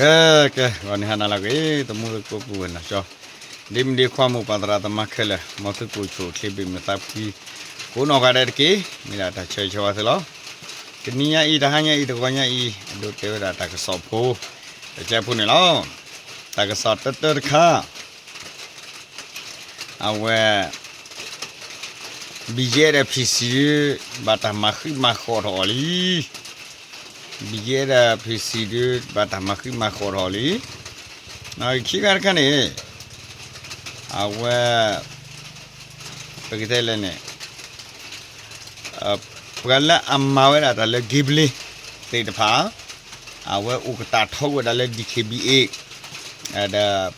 ကဲ ကဲ ဂီၤန့ၣ်ဟါနၤလၢအဂ့ၤ သမူသကိးပုၢ်ဝဲၢ်နီၢ်ကၠီ, ဒ့မုၣ်ဒ့ခွါမိၢ်ပၢ်သရၣ်သမါခဲလၢာ် မ်သုကအိၣ်ဆူၣ်အိၣ်ချ့ဘၣ်မုာ်သးဖှံ ကိးနီၢ်ဂၤဒဲးတက့ၢ်. မ့ၢ်ဒၣ်တၢ်ဆၢဂ့ၤဆၢဝါသုလီၤ. တနံၤညါအံၤ တဟါညါအံၤ တဂီၤညါအံၤ အဒိးတဲဝဲဒၣ်တၢ်ကစီၣ်ဖိ တကဲဖိန့ၣ်လီၤ. တၢ်ကစီၣ်တၢတၢတခါ အဝဲ ဘံၣ်ယဲၢ်ဒီး ဖံစံၣ်ဒု ဘၣ်တၢ်မၤဃံးမၤဃီၣ်ထီၣ်အီၤလံ. ဘံၣ်ယဲၢ်ဒီး ဖံစံၣ်ဒု ဘၣ်တၢ်မၤဃံးမၤဃီၣ်ထီၣ်အီၤလံ. ခံခါတခါန့ၣ် အဝဲ ပကတဲလဲၣ်န့ၣ် ပှၤလၢအမၤဝဲဒၣ်တၢ်လၢ gambling သ့ၣ်တဖၣ် အဝဲအိၣ်ကတၢ်ထီကွံာ်ဝဲဒၣ်လၢ ဒီး ပ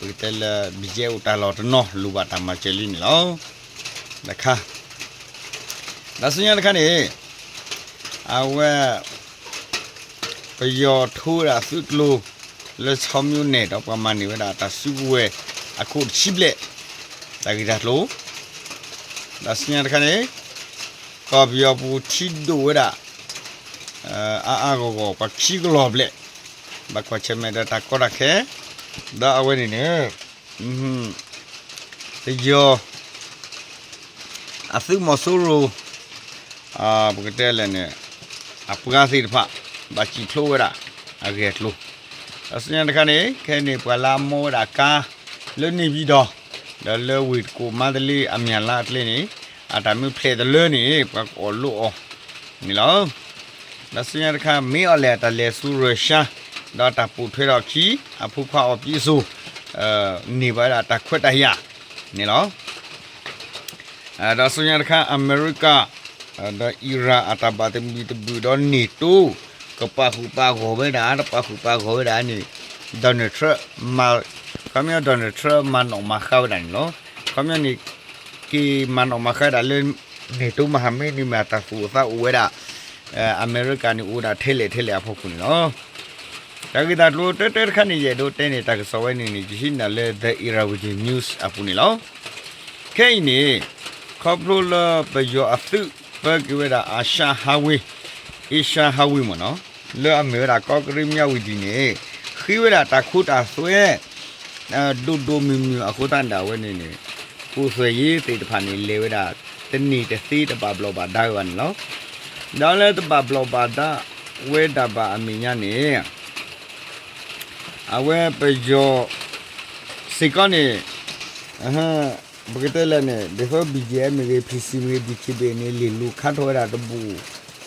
ကတဲလၢ ဘံၣ်ယဲၢ်အိၣ်တၢ်လီၢ်တနီၤ လိၣ်ဘၣ်တၢ်မၤစၢၤလံန့ၣ်လီၤ. တခါ ဒီးဆူညါတခါန့ၣ် အဝဲ ပယီၤထိဝဲဒၣ်သုးကျိၤ လၢဆီမျိုးနယ် ဒီးပှၤမၤန့ၢ်ဝဲဒၣ်တၢ်စုကဝဲၤအခိၣ်တဆံဘျဲၣ် တၢ်ဂ့ၢ်တၢ်ကျိၤ, ဒီးဆူညါတခါန့ၣ် ကီၢ်ပယီၤပူၤထံဒိၣ်ဝဲဒၣ် အါအါဂီၢ်ဂီၢ် ပှၤခံကလီၢ်ဘျဲၣ် ဘၣ်ကွၢ်ဆၢၣ်မဲာ်ဒီးတၢ်ကီတၢ်ခဲ ဒီးအဝဲန့ၣ်န့ၣ် ပယီၤ အသုးမီၤစိရိၤ ပကတဲလဲၣ်န့ၣ် အပှၤသ့ၣ်တဖၣ် ဘၣ်စံၣ်ဖျိဝဲဒၣ် အဂ့ၢ်အကျိၤ, ဒီးဆူညါတခါန့ၣ် ခဲအံၤန့ၣ် ပှၤလၢအမီဝဲဒၣ်ကါ လၢန့ၣ်ပၠံၣ်တီၣ် ဒီးလၢဝ့ၢ်တကူၣ်မါတလ့အမၠၣ်လါအကျဲန့ၣ် အတၢ်မ့ၢ်ဖျဲးတလၢန့ၣ် ပှၤကအီၣ်လိအီၤန့ၣ်လီၤ. ဒီးဆူညါတခါ မ့ၢ်အီၤလဲၣ် အတၢ်လဲၤဆူရၢၡါ ဒီးတၢ်ပိာ်ထွဲထီၣ်အခံ အဖိခွါအီၣ်ပံအစိၤ န့ၢ်ဘၣ်ဝဲဒၣ်တၢ်ခွဲးတၢ်ယာ်န့ၣ်လီၤ. ဒီးဆူညါတခါ အမဲရကၤ ဒီးအံရၣ်အတၢ်ဘၣ်သမံသဘုၣ်ဒီး NATO ကပာ်ဃုာ်ပာ်ဂီၢ်ဝဲဒၣ် တပာ်ဃုာ်ပာ်ဂီၢ်ဝဲဒၣ်န့ၣ် Donald Trump မၤ ခီပညီ Donald Trump မၤနီၣ်မၤဃါဝဲဒၣ်န့ၣ်လီၤ. ခီပညီန့ၣ် က့ၤမၤနီၣ်မၤဃါဝဲဒၣ်လၢ NATO မၤဟးမ့ၢ်န့ၣ်မ့ၢ် တၢ်သူၣ်အိၣ်သးအိၣ်ဝဲဒၣ် အမဲရကၤန့ၣ် အိၣ်ဝဲဒၣ်ထဲလဲၣ်ထဲလဲၣ်အဖီခိၣ်န့ၣ်လီၤ. တၢ်ဂ့ၢ်တၢ်ကျိၤတၢတၢတခါန့ၣ် ယအဲၣ်ဒိးတဲန့ၣ် တၢ်ကစီၣ်ဝဲန့ၣ်န့ၣ် ယဟံးန့ၢ်လၢ The Irrawaddy News အပူၤန့ၣ်လီၤ. ခဲအံၤန့ၣ် ခီဖျိလၢပယီၤအသုးပၢက့ၤဝဲဒၣ် Asia Highway, Asia Highway မ့ၢ်နီၤ, လၢအမ့ၢ်ဝဲဒၣ်ကီၢ်ကရံၣ်မၠၣ်ဝံၤဒ်န့ၣ် ဃ့ဝဲဒၣ်တၢ်ခိတၢ်သွဲ ဒိၣ်ဒိၣ်မုၢ်မုၢ်အဃိသတးန့ၣ် အဝဲန့ၣ်န့ၣ် ကိးသွဲၣ်ယ့သ့ၣ်တဖၣ်န့ၣ် လဲၤဝဲဒၣ် တန့ၢ်တသ့တဘၣ်ဘျီးဘၣ်ဒါဝဲဘၣ်န့ၣ်လီၤ. ဒီးလၢတဘၣ်ဘျီးဘၣ်ဒါဝဲဒၣ်ဘၣ်အမဲာ်ညါန့ၣ် အဝဲပယီၤစ့ၢ်ကီးန့ၣ် ပကတဲလဲၣ်န့ၣ် ဒ်သိး ဘံၣ်ကၠ့အမ့ၢ်ဂ့ၤ ဖံစံမ့ၢ်ဂ့ၤ ဒံၣ်ခံဘ့ၣ်န့ၣ် လ့ၣ်လိၤခါထီၣ်ဝဲဒၣ်တဘူၣ်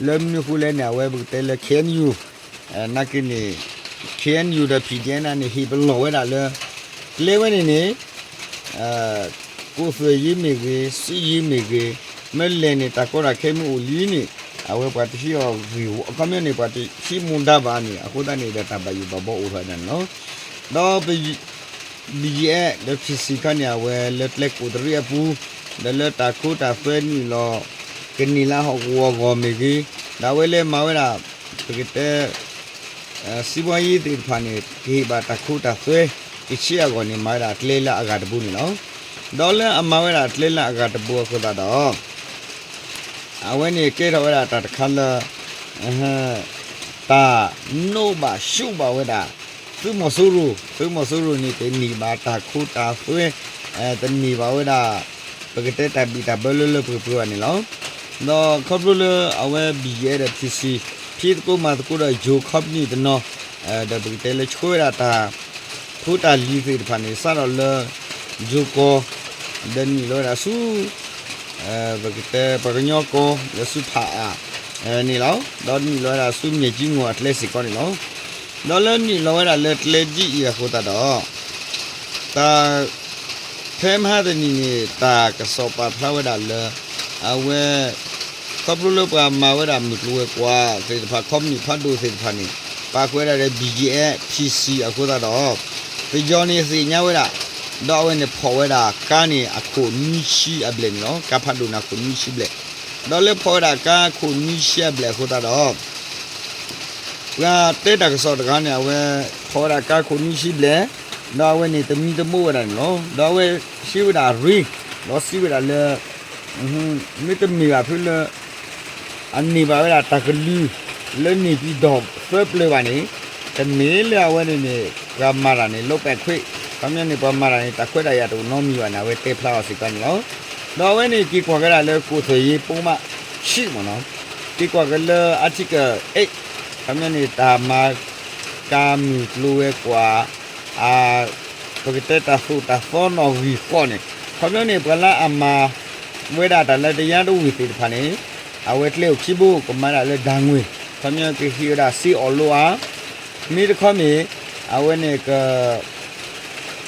လၢမနုၤအဃိလဲၣ်န့ၣ် အဝဲပကတဲလၢ ခ့ၣ်အဲၣ်ယူၣ် နာ်က့န့ၣ် ခ့ၣ်အဲၣ်ယူၣ် ဒီး ဖံၣ်ကၠ့နၤန့ၣ် ဟ့ၣ်ပလီၢ်ဝဲဒၣ်လၢ ကျဲဝဲန့ၣ်န့ၣ် ကိးသွဲၣ်ယ့မ့ၢ်ဂ့ၤ စံးယ့မ့ၢ်ဂ့ၤ မ့ၢ်လဲၣ်န့ၣ် တၢ်ကီတၢ်ခဲမ့ၢ်အိၣ်လံန့ၣ် အဝဲပှၤတဟံးအီၤဂ့ၢ်ဝီ အခီပညီန့ၣ် ပှၤတဟံးမူဒါဘၣ်န့ၣ် အဃိသတးန့ၣ်ဒီး တၢ်ဘၣ်ယိၣ်ဘၣ်ဘီအိၣ်ထီၣ်ဝဲဒၣ်န့ၣ်လီၤ. ဒီး ဘံၣ်ကၠ့ ဒီး ဖံစံခါန့ၣ် အဝဲလၢကျဲကိးတရံးအပူၤ ဒီးလၢတၢ်ခိတၢ်သွဲနုာ်လီၤ ကန့ၢ်လၢဟီၣ်ကဝီၤအဂီၢ်မ့ၢ်ဂ့ၤ ဒီးအဝဲလၢမၤဝဲဒၣ် ပကတဲ စံးဘီယ့သ့ၣ်တဖၣ်န့ၣ် ကဟ့ၣ်ဘၣ်တၢ်ခိတၢ်သွဲ ကဆ့အဂီၢ်န့ၣ် မၤဝဲဒၣ်ကျဲလၢအဂၤတဘိန့ၣ်လီၤ. ဒီးလၢအမၤဝဲဒၣ်ကျဲလၢအဂၤတဘိအဃိသတးဒီး အဝဲန့ၣ်ကဲထီၣ်ဝဲဒၣ်တၢ်တခါလၢ တၢ်နိးဘၣ်ဆူၣ်ဘၣ်ဝဲဒၣ် သုးမီၤစိရိၤ သုးမီၤစိရိၤန့ၣ် တန့ၢ်ဘၣ်တၢ်ခိတၢ်သွဲ တန့ၢ်ဘၣ်ဝဲဒၣ် ပကတဲတၢ်ဘံၣ်တၢ်ဘၢလၢလၢပှဲၤပှဲၤဘၣ်န့ၣ်လီၤ. ဒီးခီဖျိလၢအဝဲ ဘံၣ်ကၠ့ ဒီး ဖံစံ ဖံးသကိးမၤသကိးဒီး ယိၤ company တနီၤ ဒီးပကတဲလၢဆှၢဝဲဒၣ်တၢ်ဖိတၢ်လံၤသ့ၣ်တဖၣ်န့ၣ် စးထီၣ်လၢ ယိၤကီၢ် ဒီးနုာ်လီၤဝဲဒၣ်ဆူ ပကတဲပှၤကညီကီၢ် လၢဆူဖးအးန့ၣ်လီၤ. ဒီးနုာ်လီၤဝဲဒၣ်ဆူ မၠဲၣ်ကၠံငိၣ် အကျဲစ့ၢ်ကီးန့ၣ်လီၤ. ဒီးလၢနုာ်လီၤဝဲဒၣ်လၢကျဲဒ်အံၤအဃိသတးဒီး တၢ် ဖဲမဟါတနံၤန့ၣ် တၢ်ကစီၣ်ပာ်ဖျါဝဲဒၣ်လၢ အဝဲ ခီဖျိလၢပှၤမၤဝဲဒၣ်မုၢ်ကျိၤဝဲၤကွာ်သ့ၣ်တဖၣ် company ဖးဒိၣ်သ့ၣ်တဖၣ်န့ၣ် ပာ်ဃုာ်ဝဲဒၣ်လၢ ဘံၣ်ကၠ့ ဖံစံ အဃိသတးဒီး ပယီၤန့ၣ်သ့ၣ်ညါဝဲဒၣ် ဒီးအဝဲန့ၣ်ဖီၣ်ဝဲဒၣ်ကါန့ၣ်အခိၣ်နွံဆံအဘျဲၣ်န့ၣ်လီၤ. ကါဖးဒိၣ်န့ၣ်အခိၣ်နွံဆံဘျဲၣ် ဒီးလၢဖီၣ်ဝဲဒၣ်ကါခိၣ်နွံဆံအဘျဲၣ်အဃိသတးဒီး ပှၤတဲတၢ်ကစီၣ်တဂၤန့ၣ် အဝဲဖီၣ်ဝဲဒၣ်ကါခိၣ်နွံဆံဘျဲၣ် ဒီးအဝဲန့ၣ်တမံတမိၣ်ဝဲဒၣ်န့ၣ်လီၤ. ဒီးအဝဲဟံးဝဲဒၣ်ရ့ ဒီးစံးဝဲဒၣ်လၢ မ့တမ့ၢ်ဘၣ်ဖဲလၢ အန့ၢ်ဘၣ်ဝဲဒၣ်တၢ်ကလုၢ် လၢန့ၢ်ကံဒီၣ်သၢပျၢၤဘၣ်န့ၣ် တမ့ၢ်လၢအဝဲန့ၣ်န့ၣ် ပှၤမၤတၢ်န့ၣ် လိးပဲာ်ခွ့, ခီပညီန့ၣ် ပှၤမၤတၢ်န့ၣ် တၢ်ခွဲးတၢ်ယာ်တအိၣ်နီတမံၤဘၣ်န့ၣ် အဝဲတဲဖျါအီၤစ့ၢ်ကီးန့ၣ်လီၤ. ဒီးအဝဲန့ၣ် က့ၤကွၢ်ကဒါလၢ ကိၣ်သၢၣ်ယ့ ပိာ်မးဆံမ့ၢ်နီၤ, က့ၤကွၢ်ကဒါလၢ article eight, ခီပညီန့ၣ် တၢ်မၤကၤမုၢ်ကျိၤဝဲၤကွာ် ပကတဲတၢ်သိၣ်တၢ်သီနီၣ်ဂံၢ်ဃိးန့ၣ် ခီပညီန့ၣ် ပှၤလၢအမၤဝဲဒၣ်တၢ်လၢတယါတဝ့ၢ်သ့ၣ်တဖၣ်န့ၣ် အဝဲကျဲအိၣ်ခံဘိ ကမၤဒၣ်လၢဒၣ်ငွေ့, ခီပညီကဟ့ၣ်ဝဲဒၣ်စ့အီၣ်လိအါ, မ့ၢ်တခီမ့ၢ် အဝဲန့ၣ်က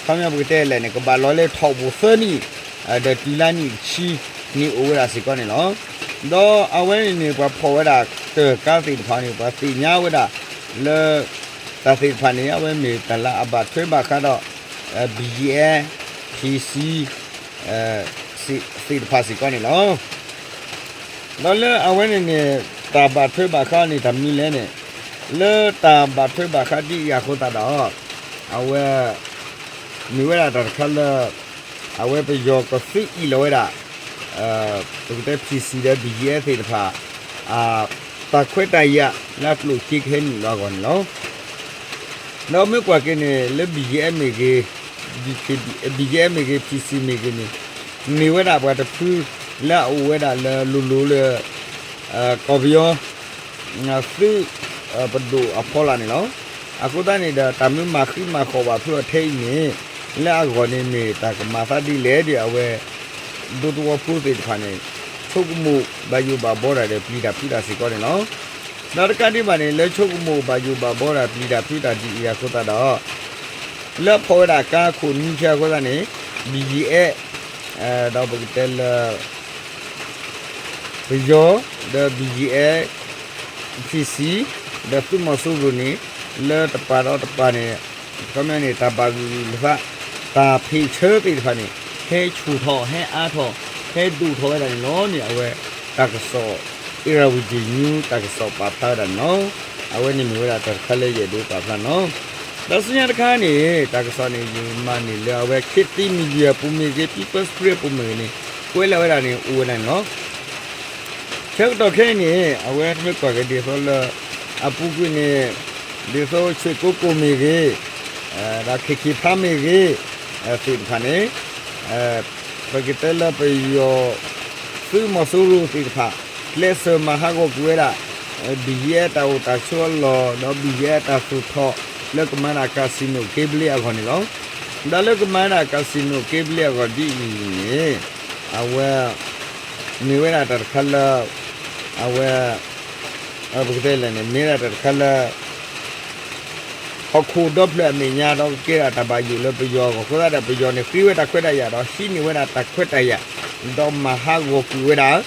ခီပညီပကတဲလဲၣ်န့ၣ် ကဘၣ်လီၤလၢထီၣ်ပူၤသၢနံၣ် ဒီးတုၤလါနံၣ်တဆံန့ၣ်အိၣ်ဝဲဒၣ်စ့ၢ်ကီးန့ၣ်လီၤ. ဒီးအဝဲန့ၣ်န့ၣ် ပှၤဖီၣ်ဝဲဒၣ်တၢ်ကါသ့ၣ်တဖၣ်န့ၣ် ပှၤသ့ၣ်ညါဝဲဒၣ်လၢ တၢ်သ့ၣ်တဖၣ်န့ၣ် အဝဲမ့ၢ်တၢ်လၢအဘၣ်ထွဲဘၣ်ဃးဒီး BGF, PC သ့ၣ်တဖၣ်စ့ၢ်ကီးန့ၣ်လီၤ. ဒီးလၢအဝဲန့ၣ်န့ၣ် တၢ်ဘၣ်ထွဲဘၣ်ဃးန့ၣ် တၢ်မနုၤလဲၣ်န့ၣ်, လၢတၢ်ဘၣ်ထွဲဘၣ်ဃးဒ်အံၤအဃိသတးဒီး အဝဲ မ့ၢ်ဝဲဒၣ်တၢ်တခါလၢ အဝဲပယီၤကသုးအံၣ်လီၤဝဲဒၣ် ပကတဲ PC ဒီး BGF သ့ၣ်တဖၣ် တၢ်ခွဲးတၢ်ယာ်လၢအကျိၣ်စ့ကဟဲနုာ်လီၤအဂီၢ်န့ၣ်လီၤ. ဒီးမ့ၢ်ကွၢ်က့ၤန့ၣ် လၢ BGF မ့ၢ်ဂ့ၤ, BGF မ့ၢ်ဂ့ၤ, PC မ့ၢ်ဂ့ၤန့ၣ် မ့ၢ်ဝဲဒၣ်ပှၤတဖုလၢအအိၣ်ဝဲဒၣ်လၢလိၤလိၤလၢ ကီၢ်ပယီၤ သုးပဒိၣ်အဖီလာ်န့ၣ်လီၤ. အဃိသတးန့ၣ်ဒီး တၢ်မ့ၢ်မၤဃံမၤဃီၤဘၣ်ဖုအီၤထဲအံၤန့ၣ် လၢအဂီၢ်န့ၣ်မ့ၢ်တၢ်ကမၤသးဒ်လဲၣ်ဒီး အဝဲ ဒူသဝီဖိသ့ၣ်တဖၣ်န့ၣ် ဆိကမိၣ်ဘၣ်ယိၣ်ဘၣ်ဘီတၢ်ဒီးပျံၤတၢ်ဖုးတၢ်စ့ၢ်ကီးန့ၣ်လီၤ. ဒီးတကးဒံးဘၣ်န့ၣ် လၢဆိကမိၣ်ဘၣ်ယိၣ်ဘၣ်ဘီတၢ်ပျံၤတၢ်ဖုးတၢ်ဒ်အံၤအဃိသတးဒီး လၢဖီၣ်ဝဲဒၣ်ကါခိၣ်နွံဖဲအဃိသတးန့ၣ် BGF ဒီးပကတဲလၢ ပယီၤ ဒီး BGF, PC ဒီးသုးမီၤစိရိၤန့ၣ် လၢတပၤဒီးတပၤန့ၣ် ခီပညီန့ၣ် တၢ်ဘၣ်ဂုာ်ဂုာ်လၢၤသး တၢ်ဖ့ၣ်ဆၢသ့ၣ်တဖၣ်န့ၣ် ဟဲဆူၣ်ထီၣ် ဟဲအါထီၣ် ဟဲဒိၣ်ထီၣ်ဝဲဒၣ်န့ၣ်လီၤန့ၣ် အဝဲ တၢ်ကစီၣ် Irrawaddy News တၢ်ကစီၣ်ပာ်ဖျါဝဲဒၣ်န့ၣ်လီၤ. အဝဲန့ၣ်မ့ၢ်ဝဲဒၣ်တၢ်တခါလၢယအဲၣ်ဒိးပာ်ဖျါန့ၣ်လီၤ. ဒီးဆူညါတခါန့ၣ် တၢ်ကစီၣ်န့ၣ် ယမၤန့ၢ်လၢအဝဲ ခေတ်သစ် Media ပူၤမ့ၢ်ဂ့ၤ People's Spring ပူၤမ့ၢ်ဂ့ၤန့ၣ် ကွဲးလီၤဝဲဒၣ်န့ၣ် အိၣ်ဝဲဒၣ်န့ၣ်လီၤ. ဆၢကတီၢ်ခဲအံၤန့ၣ် အဝဲမ့ၢ်ကွၢ်က့ၤဒ်သိးလၢ အပူၤကွံာ်န့ၣ် ဒ်သိး ဆွ့ၣ်ကိကိၣ်မ့ၢ်ဂ့ၤ ဒီး ခ့ၣ်ခ့ၣ်ဖါမ့ၢ်ဂ့ၤ သ့ၣ်တဖၣ်န့ၣ် ပကတဲလၢပယီၤ သုးမီၤစိရိၤသ့ၣ်တဖၣ် ကျဲးစၢးမၤဟးဂီၤကွံာ်ဝဲဒၣ် BGF တၢ်အိၣ်တၢ်ဆိးအလီၢ် ဒီး BGF တၢ်သူၣ်ထီၣ် လၢကမၤဒၣ် casino က့ဘလ့အဂီၢ်န့ၣ်လီၤ. ဒီးလၢကမၤဒၣ် casino က့ဘလ့အဂီၢ်ဒ်အံၤန့ၣ် အဝဲ မ့ၢ်ဝဲဒၣ်တၢ်တခါလၢ အဝဲ ပကတဲလဲၣ်န့ၣ် မ့ၢ်ဝဲဒၣ်တၢ်တခါလၢ ဟီၣ်ခိၣ်ဒီဖျၢၣ်အမဲာ်ညါ ဒီးကကဲဒၣ်တၢ်ဘၣ်ယိၣ်လၢပယီၤအဂီၢ်အဃိသတးဒီး ပယီၤန့ၣ် ဃ့ဝဲတၢ်ခွဲးတၢ်ယာ်ဒီး ဟံးန့ၢ်ဝဲဒၣ်တၢ်ခွဲးတၢ်ယာ် ဒီးမၤဟးဂီၤကွံာ်ဝဲဒၣ် တၢ်လီၢ်တၢ်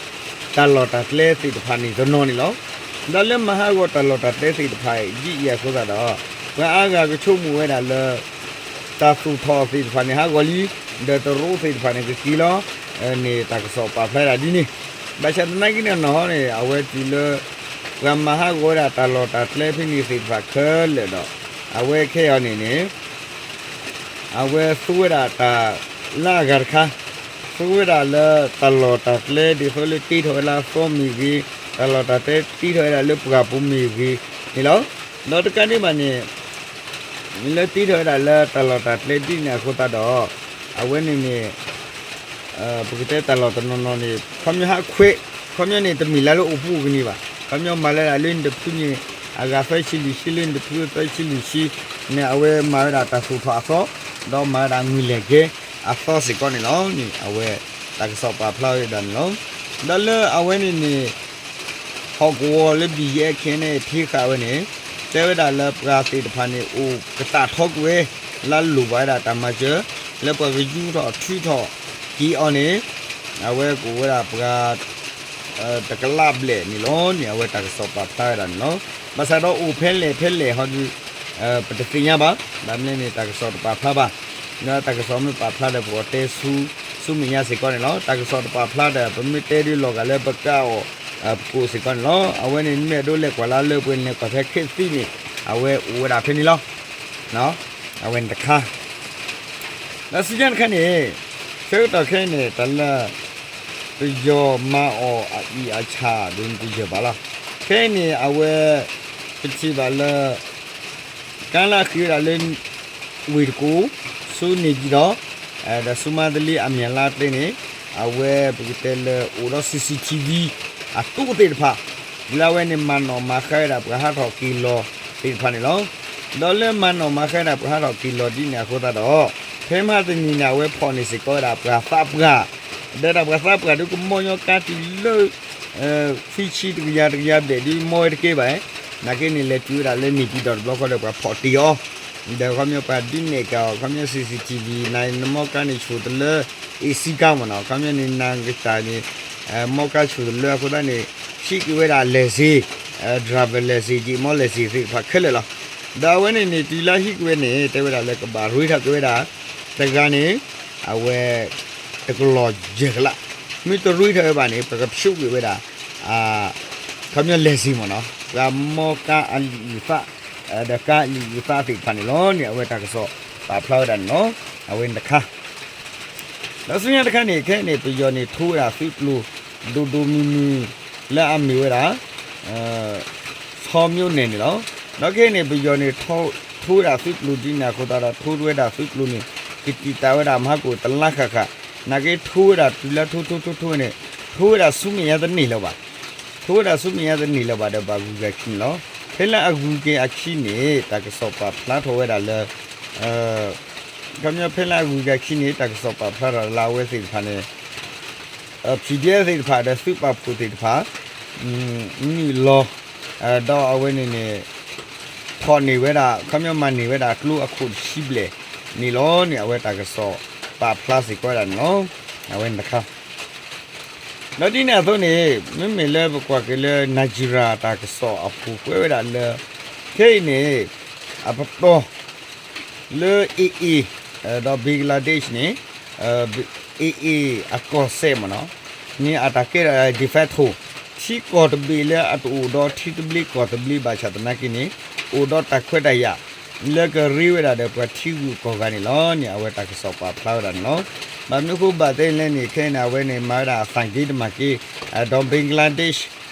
ကျဲသ့ၣ်တဖၣ်န့ၣ်တနီၤန့ၣ်လီၤ. ဒီးလၢမၤဟးဂီၤတၢ်လီၢ်တၢ်ကျဲသ့ၣ်တဖၣ်ဒ်အံၤအဃိသတးဒီး ပှၤအါဂၤကဆိကမိၣ်ဝဲဒၣ်လၢ တၢ်သူၣ်ထီၣ်သ့ၣ်တဖၣ်န့ၣ် ဟးဂီၤလံ ဒီးတရူးသ့ၣ်တဖၣ်န့ၣ် ကက့ၤလီၤန့ၣ် တၢ်ကစီၣ်ပာ်ဖျါဒၣ်ဒ်န့ၣ် ဘၣ်ဆၣ်သနာ်က့န့ၣ်နီၢ်ဟီန့ၣ် အဝဲတုၤလၢ ပှၤမၤဟးဂီၤဝဲဒၣ်တၢ်လီၢ်တၢ်ကျဲဖဲန့ၣ်သ့ၣ်တဖၣ်ခဲလၢာ်ဒီး အဝဲခဲအံၤန့ၣ်န့ၣ် အဝဲသူဝဲဒၣ်တၢ်လၢအဂၤတခါ, သူဝဲဒၣ်လၢတၢ်လီၢ်တၢ်ကျဲဒ်သိးလၢတ့ထီၣ်ဝဲလၢအသီမ့ၢ်ဂ့ၤ, တၢ်လီၢ်တၢ်ကျဲတ့ထီၣ်ဝဲဒၣ်လၢပှၢ်ပူၤမ့ၢ်ဂ့ၤန့ၣ်လီၤ. ဒီးတကးဒံးဘၣ်န့ၣ် လၢတ့ထီၣ်ဝဲဒၣ်လၢတၢ်လီၢ်တၢ်ကျဲဒ်န့ၣ်အဃိသတးဒီး အဝဲန့ၣ်န့ၣ် ပကတဲတၢ်လီၢ်တနီၤနီၤန့ၣ် ခီပညီဟးခွဲး, ခီပညီန့ၣ် တမ့ၢ်လၢလၢအိၣ်ပူၤကန့ၢ်ဘၣ်. ခီပညီမၤလၢဒၣ်လၢနတဖုန့ၣ် အဂၤသၢဆံလွံၢ်ဆံ လၢနတဖုသၢဆံလွံၢ်ဆံန့ၣ် အဝဲမၤဝဲဒၣ်တၢ်သူၣ်ထီၣ်အသီ, ဒီးမၤဝဲဒၣ်ငွေလဲၤကဲအသီစ့ၢ်ကီးန့ၣ်လီၤန့ၣ် အဝဲတၢ်ကစီၣ်ပာ်ဖျါဝဲဒၣ်န့ၣ်လီၤ. ဒီးလၢအဝဲန့ၣ်န့ၣ် ဟီၣ်ကဝီၤလၢ ဘံၣ်ယဲၣ် ခဲအံၤန့ၣ် ဖံးဃာ်ဝဲန့ၣ် တဲဝဲဒၣ်လၢပှၤသ့ၣ်တဖၣ်န့ၣ် အိၣ်ကတၢ်ထီကွံာ်ဝဲ လၢလိၣ်ဘၣ်ဝဲဒၣ်တၢ်မၤစၢၤ လၢပှၤကယူထီၣ်ထုးထီၣ်က့ၤအီၤန့ၣ် အဝဲကအိၣ်ဝဲဒၣ်ပှၤ တကလးဘျဲၣ်န့ၣ်လီၤန့ၣ် အဝဲတၢ်ကစီၣ်ပာ်ဖျါဝဲဒၣ်န့ၣ်လီၤ. ဘၣ်ဆၣ်ဒီးအိၣ်ဖဲလဲၣ်ဖဲလဲၣ်ဟီဒီး ပတသ့ၣ်ညါဘၣ်. ဘၣ်မနုၤန့ၣ် တၢ်ကစီၣ်တပာ်ဖျါဘၣ်. ဒီးတၢ်ကစီၣ်မ့ၢ်ပာ်ဖျါဒီး ပကတဲဆူ ဆူမဲာ်ညါစ့ၢ်ကီးန့ၣ်လီၤ. တၢ်ကစီၣ်တပာ်ဖျါဒီး ပမ့ၢ်တဲဒုးလီၤဂာ်လၢပကအိၣ် ပကိးစ့ၢ်ကီးန့ၣ်လီၤ. အဝဲန့ၣ်မ့ၢ်အဒိလဲၤကွၢ်လၢလၢပှဲၤန့ၣ် ကွၢ်ဖဲ ခေတ်သစ် န့ၣ် အဝဲအိၣ်ဝဲဒၣ်ဖဲန့ၣ်လီၤ. အဝဲန့ၣ်တခါ ဒီးစံးကၢ်တခါန့ၣ် ဆၢကတီၢ်ခဲအံၤန့ၣ် တၢ်လၢ ပယီၤမၤအီၣ်အအံၣ်အဆၣ်ဒ်န့ၣ်တယၢၢ်ဘၣ်လီၤ. ခဲအံၤန့ၣ် အဝဲ ပထံၣ်ဘၣ်လၢ ကါလၢအဃ့ဝဲဒၣ်လၢ ဝ့ၢ်တကူၣ်, ဆူန့ၣ်ပၠံၣ်တီၣ်, ဒီးဆူမါသလ့အမၠၣ်လါကျဲန့ၣ်, အဝဲပကတဲလၢအိၣ်ဒီး CCTV အတိသ့ၣ်တဖၣ်, လၢအဝဲန့ၣ်မၤနီၣ်မၤဃါဝဲဒၣ်ပှၤဟးထီၣ်က့ၤလီၤသ့ၣ်တဖၣ်န့ၣ်လီၤ. ဒီးလၢမၤနီၣ်မၤဃါဝဲဒၣ်ပှၤဟးထီၣ်က့ၤလီၤဒ်န့ၣ်အဃိသတးဒီး, ဖဲမဟါတနံၤန့ၣ် အဝဲဖီၣ်န့ၢ်စ့ၢ်ကီးဝဲဒၣ်ပှၤသးပှၢ်, ဒီးတၢ်ပှၤသးပှၢ်ဒုးကမီညီကါတုၤလၢ ခွံဆံတကယၤတကယၤဘျဲၣ်ဒုးမီဝဲတကဲဘၣ်, နာ်က့န့ၣ် လဲၤတုၤဝဲဒၣ်လၢန့ၣ်ပၠံၣ်တီၣ်တဘျီဃီဒီး ပှၤဖီၣ်တ့ၢ်အီၤ, ဒီးခီပညီပှၤဒုးနဲၣ်က့ၤအီၤ ခီပညီ CCTV နၤနမီကါန့ၣ်ဆူၣ်တလၢ AC ကါမ့ၢ်နီၤ, ခီပညီန့ၣ် နၤကစၢ်န့ၣ် မီကါဆူၣ်တလၢအဃိသတးန့ၣ် ဟံးက့ၤဝဲဒၣ် license, driver license, ယံာ်မီ license သ့ၣ်တဖၣ်ခဲလၢာ်လီၤ. ဒီးအဝဲန့ၣ်န့ၣ် တုၤလၢဟံးက့ၤဝဲန့ၣ် တဲဝဲဒၣ်လၢကဘၣ်ရ့ထီၣ်က့ၤဝဲဒၣ် တဂၤန့ၣ် အဝဲ တကလီၢ်ယဲၢ်ကလး, မ့ၢ်တရ့ထီၣ်ဝဲဘၣ်န့ၣ် ပကဖျိးကွံာ်ဝဲဒၣ် ခီပညီ license မ့ၢ်နီၤ, ပှၤမီကါအလံာ်အုၣ်သး, ဒီးကါအလံာ်အုၣ်သးသ့ၣ်တဖၣ်န့ၣ်လီၤန့ၣ် အဝဲတၢ်ကစီၣ်ပာ်ဖျါဝဲဒၣ်န့ၣ်လီၤ. အဝဲန့ၣ်တခါ ဒီးဆူညါတခါန့ၣ် ခဲအံၤန့ၣ် ပယီၤန့ၣ် ထိဝဲဒၣ်သုးကျိၤ ဒိၣ်ဒိၣ်မုၢ်မုၢ် လၢအမ့ၢ်ဝဲဒၣ် ဆီမျိုးနယ်န့ၣ်လီၤ. ဒီးခဲအံၤန့ၣ် ပယီၤန့ၣ် ထိဝဲဒၣ်သုးကျိၤဒ်န့ၣ်အဃိသတးဒီး ထိဝဲဒၣ်သုးကျိၤန့ၣ် ကတံာ်တာ်ဝဲဒၣ်မဟါကိၣ်တလါဃၣ်ဃၣ်, နာ်က့ထိဝဲဒၣ်တုၤလၢထိထိထိထိန့ၣ် ထိဝဲဒၣ်ဆူမဲာ်ညါတန့ၢ်လၢၤဘၣ် ထိဝဲဒၣ်ဆူမဲာ်ညါတန့ၢ်လၢၤဘၣ်ဒီးဘၣ်ဂုၤက့ၤအခံန့ၣ်လီၤ. ဖဲလၢအဂုၤက့ၤအခံန့ၣ် တၢ်ကစီၣ်ပာ်ဖျါထီၣ်ဝဲဒၣ်လၢ ခီပညီဖဲလၢအဂုၤက့ၤအခံန့ၣ် တၢ်ကစီၣ်ပာ်ဖျါထီၣ်လၢအဝဲသ့ၣ်တဖၣ်န့ၣ် PDF သ့ၣ်တဖၣ်ဒီးသုးပာ်ဖှိၣ်သ့ၣ်တဖၣ် နုာ်လီၤ ဒီးအဝဲန့ၣ်န့ၣ် ဖီၣ်န့ၢ်ဝဲဒၣ် ခီပညီမၤန့ၢ်ဝဲဒၣ်ကျိအခိၣ်တဆံဘျဲၣ်န့ၣ်လီၤန့ၣ် အဝဲတၢ်ကစီၣ်ပာ်ဖျါစ့ၢ်ကီးဝဲဒၣ်န့ၣ်လီၤ. အဝဲန့ၣ်တခါ ဒီးဒ်န့ၣ်အသိးန့ၣ် မ့မ့ၢ်လၢပကွၢ်က့ၤလၢ Nigeria တၢ်ကစီၣ်အပူၤကွဲးဝဲဒၣ်လၢ ခဲအံၤန့ၣ် အပတီၢ် လၢ AA ဒီး Bangladesh န့ၣ် AA အကီၢ်စဲၣ်မ့ၢ်နီၤ န့ၣ်အတၢ်ကဲထီၣ် de facto ထံကီၢ်တဘ့ၣ်လၢအတအိၣ်ဒီးထံသဘျ့ကီၢ်သဘျ့ဘၣ်ဆၣ်သနာ်က့န့ၣ် အိၣ်ဒီးတၢ်ခွဲးတၢ်ယာ် လၢကရ့ဝဲဒၣ်ဒီးပှၤထံဂုၤကီၢ်ဂၤန့ၣ်လီၤန့ၣ် အဝဲတၢ်ကစီၣ်ပာ်ဖျါဝဲဒၣ်န့ၣ်လီၤ. ဘၣ်မနုၤအဃိဘၣ်တဲလဲၣ်န့ၣ် ခဲအံၤန့ၣ် အဝဲန့ၣ်မၤဝဲဒၣ်အသၣ်က့တမၤက့ ဒီး Bangladesh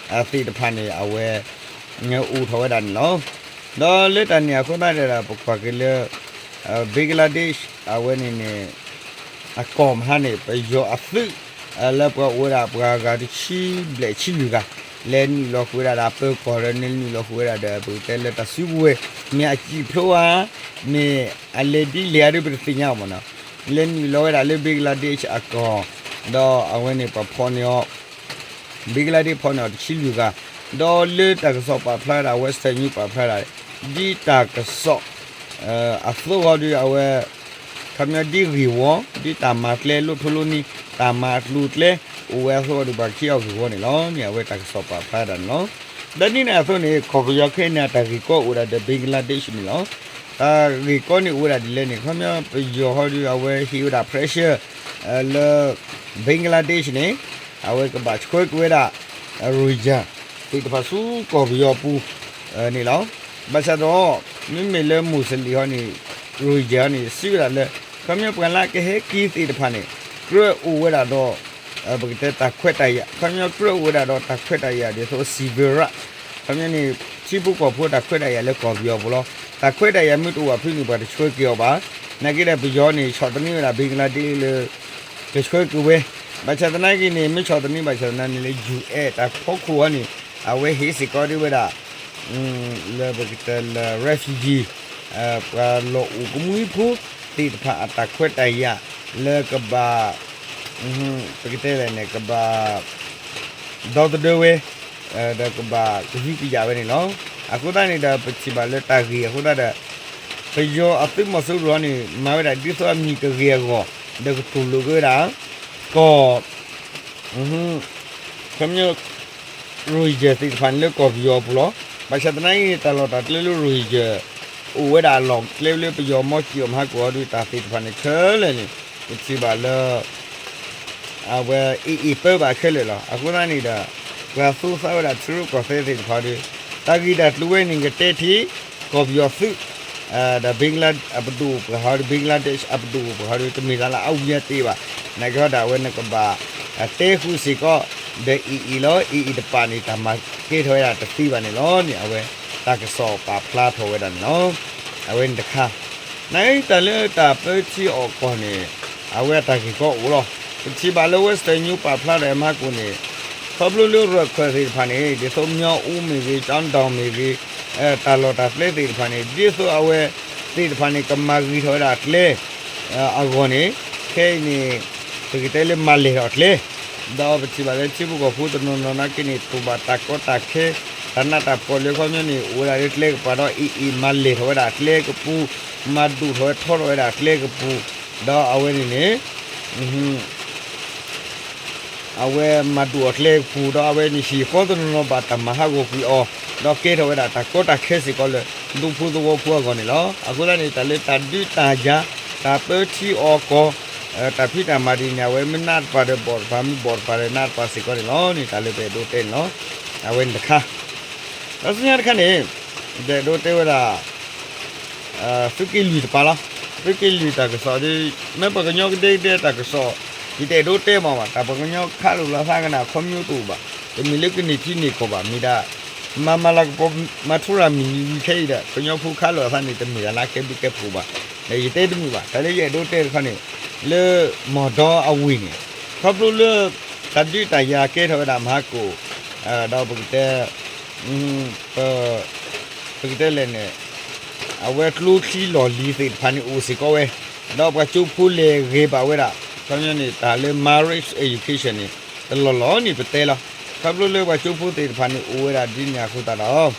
သ့ၣ်တဖၣ်န့ၣ် အဝဲ အိၣ်ထီၣ်ဝဲဒၣ်န့ၣ်လီၤ. ဒီးလၢတၢ်န့ၣ်အဃိသတးဒီး ပကွၢ်က့ၤလၢ Bangladesh အဝဲန့ၣ်န့ၣ် အကီၢ်မဟါန့ၣ် ပယီၤအသုး လၢပှၤအိၣ်ဝဲဒၣ်ပှၤဂၤတဆံဘျဲၣ်ဆံလွံၢ်ဂၤ လဲၤနုာ်လီၤဃုာ်ဝဲဒၣ်ဒီးပၢၤကီၢ်ဒီးန့ၣ် နုာ်လီၤဃုာ်ဝဲဒၣ်ဒီး ပကတဲလၢတၢ်စုကဝဲၤ မ့ၢ်အစံာ်ဖျိဧါ မ့ၢ်အလဲၤဒ်လဲၣ်ဧါဒ်ပတသ့ၣ်ညါအီၤမ့ၢ်နီၤ လဲၤနုာ်လီၤဝဲဒၣ်လၢ Bangladesh အကီၢ် ဒီးအဝဲန့ၣ်ပှၤဖီၣ်န့ၢ်အီၤ Bangladesh ဖီၣ်န့ၢ်အီၤတဆံလွံၢ်ဂၤ ဒီးလၢတၢ်ကစီၣ်ပာ်ဖျါဝဲဒၣ် Western News ပာ်ဖျါဝဲဒၣ် ဒ်တၢ်ကစီၣ် အသိးဃီဒီးအဝဲ ခီပညီဒ်ဂ့ၢ်ဝီ ဒ်တၢ်မၤကျဲလိၣ်ထိလိၣ်န့ၢ် တၢ်မၤအကျိၤအကျဲ အိၣ်ဝဲအသိးဃီဒီးပှၤကဟံးအီၤဂ့ၢ်ဝီန့ၣ်လီၤန့ၣ် အဝဲတၢ်ကစီၣ်ပာ်ဖျါဝဲဒၣ်န့ၣ်လီၤ. ဒီးဒ်န့ၣ်အသိးန့ၣ် ကီၢ်ပယီၤခဲအံၤန့ၣ် အတၢ်ဂ့ၢ်ကီအိၣ်ဝဲဒၣ်ဒီး Bangladesh န့ၣ်လီၤ. တၢ်ဂ့ၢ်ကီန့ၣ်အိၣ်ဝဲဒၣ်ဒ်လဲၣ်န့ၣ် ခီပညီပယီၤဃီဒီးအဝဲဟ့ၣ်ဝဲဒၣ် pressure လၢ Bangladesh န့ၣ် အဝဲကဘၣ်ဆှၢက့ၤဝဲဒၣ် Rohingya သ့ၣ်တဖၣ်ဆူကီၢ်ပယီၤအပူၤန့ၣ်လီၤ. ဘၣ်ဆၣ်ဒီး မ့မ့ၢ်လၢ Muslim ဟီန့ၣ် Rohingya န့ၣ် စံးဝဲဒၣ်လၢ ခီပညီပှၤလၢအကဟဲက့ၤသ့ၣ်တဖၣ်န့ၣ် ကြၢးအိၣ်ဝဲဒၣ်ဒီး ပကတဲတၢ်ခွဲးတၢ်ယာ် ခီပညီကြၢးအိၣ်ဝဲဒၣ်ဒီးတၢ်ခွဲးတၢ်ယာ်ဒ်သိး civil right ခီပညီန့ၣ် ထံဖိကီၢ်ဖိတၢ်ခွဲးတၢ်ယာ်လၢကီၢ်ပယီၤအပူၤလီၤ. တၢ်ခွဲးတၢ်ယာ်မ့ၢ်တအိၣ်ဘၣ်ဖုးန့ၣ် ပှၤတဆှၢက့ၤအီၤဘၣ်. နာ်က့ဒီးပယီၤန့ၣ် ဆီၣ်သနံးဝဲဒၣ် Bangladesh လၢ ကဆှၢက့ၤဝဲ ဘၣ်ဆၣ်သနာ်က့န့ၣ် မ့ၢ်ဆီၣ်သနံးဘၣ်ဆၣ်သနာ်န့ၣ်လၢ UN တၢ်ဖီခိၣ်အီၤန့ၣ် အဝဲဟ့ၣ်စ့ၢ်ကီးဒ်ဝဲဒၣ် လၢပကတဲလၢ refugee ပှၤလီၢ်အိၣ်ကမှံဖိသ့ၣ်တဖၣ်အတၢ်ခွဲးတၢ်ယာ် လၢကဘၣ် ပကတဲလဲၣ်န့ၣ် ကဘၣ် ဒီသဒၢဝဲ ဒီးကဘၣ်ကဟုကယာ်ဝဲန့ၣ်လီၤ. အဃိသတးန့ၣ်ဒီး ပထံၣ်ဘၣ်လၢတၢ်ဂ့ၢ်အဃိသတးဒီး ပယီၤအသုးမီၤစိရိၤန့ၣ် မၤဝဲဒၣ်ဒ်သိးအမံၤကဂ့ၤအဂီၢ် ဒီးကတူၢ်လိာ်က့ၤဝဲဒၣ် ကီၢ် ခီပညီ Rohingya သ့ၣ်တဖၣ်န့ၣ်လၢကီၢ်ပယီၤအပူၤလီၤ. ဘၣ်ဆၣ်သနာ်က့န့ၣ် တၢ်လီၢ်တၢ်ကျဲလၢ Rohingya အိၣ်ဝဲဒၣ်အလီၢ်ကျဲလၢပယီၤမီၢ်စံၣ်အီၤမဟါကီၢ်အီၤဒီး တၢ်သ့ၣ်တဖၣ်န့ၣ်ခဲလၢာ်န့ၣ် ပထံၣ်ဘၣ်လၢ အဝဲ AA ပၢဘၣ်ခဲလၢာ်လီၤ. အဃိသတးန့ၣ်ဒီး ပှၤသူသးဝဲဒၣ်ထံရူၢ်ကီၢ်သဲးသ့ၣ်တဖၣ်ဒီး တၢ်ဂ့ၢ်တၢ်ကျိၤဝဲန့ၣ် ကတဲထီၣ် ကီၢ်ပယီၤသုး ဒီး Bangla အပဒိၣ်ပှၤဟီဒီး Bangladesh အပဒိၣ်ပှၤဟီဒီး တမ့ၢ်တၢ်လၢအဝံၤအသ့ဘၣ်. နာ်က့ဟီဒီး အဝဲနကဘၣ် တဲဃုာ်စ့ၢ်ကီး ဒီး AA လီၤ. AA တပာ်န့ၣ် တၢ်မၤကဲထီၣ်ဝဲဒၣ်တသ့ဘၣ်န့ၣ်လီၤန့ၣ် အဝဲတၢ်ကစီၣ်ပာ်ဖျါထီၣ်ဝဲဒၣ်န့ၣ်လီၤ. အဝဲန့ၣ်တခါ, နတၢ်လၢတၢ်ပၢထံအီၣ်ကီၢ်န့ၣ် အဝဲအတၢ်ဂ့ၢ်ကီအိၣ်လီၤ. ပထံၣ်ဘၣ်လၢ Western News ပာ်ဖျါဒီးမဟါကိၣ်န့ၣ်, ခီဖျိလၢရၢၢ်ခၢၣ်သ့ၣ်တဖၣ်န့ၣ် ဒ်သိး မြောက်ဦး မ့ၢ်ဂ့ၤ ကျောက်တောင် မ့ၢ်ဂ့ၤ, တၢ်လီၢ်တၢ်ကျဲသ့ၣ်တဖၣ်န့ၣ် ဒ်သိးအဝဲသ့ၣ်တဖၣ်န့ၣ် ကမၤဂ့ၤထီၣ်ဝဲဒၣ်ကျဲ အဂီၢ်န့ၣ်, ခဲအံၤန့ၣ် ပကတဲလၢမၤလဲၢ်ထီၣ်ကျဲ, ဒီးပထံၣ်ဘၣ်လၢထံဖိကီၢ်ဖိတနီၤနီၤနာ်က့န့ၣ် တူၢ်ဘၣ်တၢ်ကီတၢ်ခဲ, တၢ်နးတၢ်ဖှီၣ်လၢခီပညီန့ၣ် အိၣ်ဝဲဒၣ်လၢကျဲကပၤဒီး အ့ၣ်အ့ၣ် မၤလဲၢ်ထီၣ်ဝဲဒၣ်ကျဲကပူၤ, မၤဒိၣ်ထီၣ်ဝဲထီထီၣ်ဝဲဒၣ်ကျဲကပူၤ, ဒီးအဝဲန့ၣ်န့ၣ် အဝဲမၤဒိၣ်အီၤကျဲကပူၤဒီး အဝဲန့ၣ်ဟံၣ်ဃီတနီၤနီၤဘၣ်တၢ်မၤဟးဂီၤကွံာ်အီၤ, ဒီးကဲထီၣ်ဝဲဒၣ်တၢ်ကီတၢ်ခဲစ့ၢ်ကီးလၢ ဒူဖိသဝီဖိအဂီၢ်န့ၣ်လီၤ. အဃိသတးန့ၣ် တၢ်လၢတၢ်ဒုးတၢ်ယၤ, တၢ်ပၢထံအီၣ်ကီၢ်, တၢ်ဖံးတၢ်မၤဒ်န့ၣ် အဝဲမ့ၢ်နးတပၤဒီးဘီၣ်တပၤ, မ့ၢ်ဘီၣ်တပၤဒီးနးတပၤစ့ၢ်ကီးန့ၣ်လီၤန့ၣ် တၢ်လၢပအဲၣ်ဒိးတဲန့ၣ်လီၤ. အဝဲန့ၣ်တခါ, ဒီးဆူညါတခါန့ၣ် ပအဲၣ်ဒိးတဲဝဲဒၣ် သုးက့လွံၢ်တပၤလီၤ. သုးက့လွံၢ်တၢ်ကစီၣ်ဒီး မ့ၢ်ပှၤကညီကဒဲကဒဲတၢ်ကစီၣ်, ယတအဲၣ်ဒိးတဲမးဘၣ်, တၢ်ပှၤကညီခးလိာ်လီၤသးကနၣ်ခီမညိတအိၣ်ဘၣ်, တမ့ၢ်လၢကန့ၢ်ထံန့ၢ်ကီၢ်ဘၣ်, မ့ၢ်ဒၣ် မၤမၤလၤကပီၤ မၤထူရၤမုၢ်နံၤဝံၤခဲအံၤဒီး ကညီဖိခးလိာ်အသးန့ၣ် တမ့ၢ်ဒၣ်လၢအကဲဘျုးကဲဖှိၣ်ဘၣ်. ဒီးယတဲတမုာ်ဘၣ်, တၢ်လၢယအဲၣ်ဒိးတဲတခီန့ၣ် လၢမီၢ်ဒီအဝ့ၢ်န့ၣ်, ခီဖျိလၢ တၢ်ဒုးတၢ်ယၤကဲထီၣ်ဝဲဒၣ်မဟါကိၣ်, ဒီးပကတဲ ပကတဲလဲၣ်န့ၣ် အဝဲကျိချံလီၢ်လံၤသ့ၣ်တဖၣ်န့ၣ်အိၣ်စ့ၢ်ကီးဝဲ, ဒီးပှၤကၠိဖိလဲၤဂ့ၤဘၣ်ဝဲဒၣ်, ခီပညီန့ၣ် တၢ်လၢ marriage education န့ၣ် တလီၢ်လီၢ်န့ၣ်ပတဲလီၤ. ခီဖျိလၢပှၤကၠိဖိသ့ၣ်တဖၣ်န့ၣ်အိၣ်ဝဲဒၣ်ဒ်န့ၣ်အဃိသတးဒီး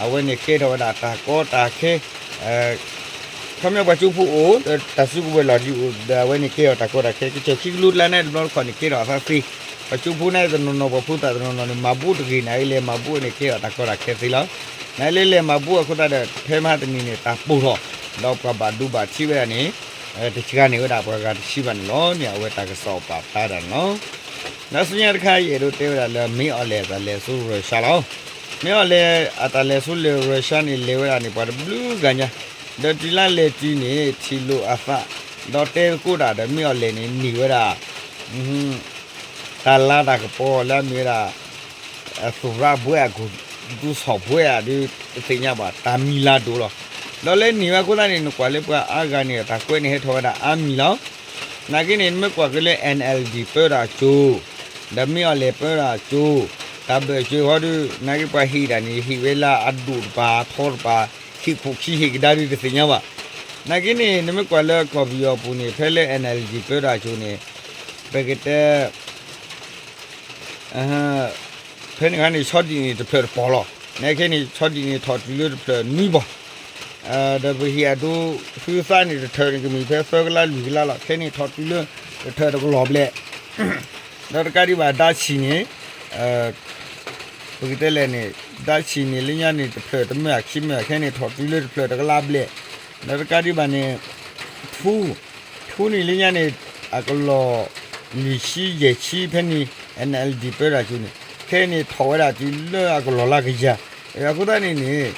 အဝဲန့ၣ်ကဲထီၣ်ဝဲဒၣ်တၢ်ကီတၢ်ခဲ ခီပညီပှၤကၠိဖိအိၣ် တၢ်စုကဝဲၤလီၢ်လံၤအိၣ် ဒီးအဝဲန့ၣ်ကဲထီၣ်တၢ်ကီတၢ်ခဲ ကစၢၢ်ခံကလိကျါန့ၣ်တဘျီတခီၣ်န့ၣ် ကဲထီၣ်အသးသ့, ပှၤကၠိဖိန့ၣ်တနီၤနီၤ ပှၤဖိသၣ်တနီၤနီၤန့ၣ် မၤဘူၣ်တဂ့ၤန့ၣ် အလဲၤမၤဘူၣ်န့ၣ် ကဲထီၣ်တၢ်ကီတၢ်ခဲသ့လီၤ. နလဲၤလဲၤမၤဘူၣ်အဃိသတးဒီး ဖဲမဟါတနံၤန့ၣ် တၢ်ပိၢ်ထီၣ် ဒီးပှၤဘၣ်ဒိဘၣ်ထံးဝဲဒၣ်န့ၣ် တစှၤန့ၢ်ဝဲဒၣ်ပှၤဂၤတဆံဘၣ်န့ၣ်လီၤန့ၣ် အဝဲတၢ်ကစီၣ်ပာ်ဖျါဒၣ်န့ၣ်လီၤ. ဒီးဆူညါတခါ ယအဲၣ်ဒိးတဲဝဲဒၣ်လၢ မ့ၢ်အီၣ်လဲၣ်အတၢ်လဲၤဆူရၢၡါလီၤ. မ့ၢ်အီၣ်လဲၣ်အတၢ်လဲၤဆူလၢရၢၡါန့ၣ် လဲၤဝဲဒၣ်န့ၣ် ပှၤတဘျုးဂၤညါ, ဒီးတုၤလၢလဲၤတုၤန့ၣ် ထံၣ်လိာ်အသး, ဒီးတဲသကိးတၢ်ဒီး မ့ၢ်အီၣ်လဲၣ်န့ၣ် န့ၢ်ဝဲဒၣ် တၢ်လၤတၢ်ကပီၤလၢအမ့ၢ်ဝဲဒၣ် သူရဘွဲအကူ ဒူစီၣ်ဘွဲအဒုး တသ့ၣ်ညါဘၣ် တၢ်မံၤလၤဒိၣ်လီၤ. ဒီးလၢန့ၢ်ဝဲအဃိသတးန့ၣ် နကွၢ်လၢပှၤအါဂၤန့ၣ် တၢ်ကွဲးန့ၣ်ဟဲထီၣ်ဝဲဒၣ်အါမံၤလီၤ. နာ်က့န့ၣ် နမ့ၢ်ကွၢ်က့ၤလၢ NLD ပၢတၢ်ကၠိ, ဒီးမ့ၢ်အီၣ်လဲၣ်ပၢတၢ်ကၠိ, တၢ်ဘၢၣ်စၢၤဃီဒီး နာ်က့ပှၤဟ့ၣ်ဒၣ်န့ၣ် ဟ့ၣ်ဝဲလၢအဒိၣ်တပၤအထီတပၤ, ဟ့ၣ်ခိၣ်ခံဟ့ၣ်ကဒါဒုးတသ့ၣ်ညါဘၣ်. နာ်က့န့ၣ် နမ့ၢ်ကွၢ်လၢကီၢ်ပယီၤအပူၤန့ၣ် ဖဲလၢ NLD ပၢတၢ်ကၠိန့ၣ် ပကတဲ ဖဲန့ၣ်အခါန့ၣ် ဆီဒံၣ်န့ၣ်တဖျၢၣ်တပီၢ်လီၤ. နခဲန့ၣ် ဆီဒံၣ်န့ၣ်ထီၣ်တုၤလၢတဖျၢၣ်နွံပီၢ်, ဒီးပဟ့ၣ်အဒိ ဟုသးန့ၣ်တထၢၣ်န့ၣ် ကမ့ၢ်ဖဲသၢကလးလွံၢ်ကလးလီၤ. ခဲန့ၣ်ထီၣ်တုၤလၢတထၢၣ်တကလီၢ်ဘျဲၣ်, ဒီးတကးဒံးဘၣ် ဓာတ်ဆီန့ၣ် ပကတဲလဲၣ်န့ၣ် ဓာတ်ဆီန့ၣ် လၢညါန့ၣ် တဖျၢၣ်တမၢၢ်ခံမၢၢ် ခဲန့ၣ်ထီၣ်တုၤလၢတဖျၢၣ်တကလးဘျဲၣ်, ဒီးတကးဒံးဘၣ်န့ၣ် ထူ ထူန့ၣ်လၢညါန့ၣ် အကလီၢ် လွံၢ်ဆံယဲၢ်ဆံဖဲန့ၣ် NLD ပၢတၢ်ကၠိန့ၣ် ခဲအံၤန့ၣ်ထီၣ်ဝဲဒၣ်တုၤလၢအကလီၢ်လၢကယၤ, အဃိသတးန့ၣ်န့ၣ်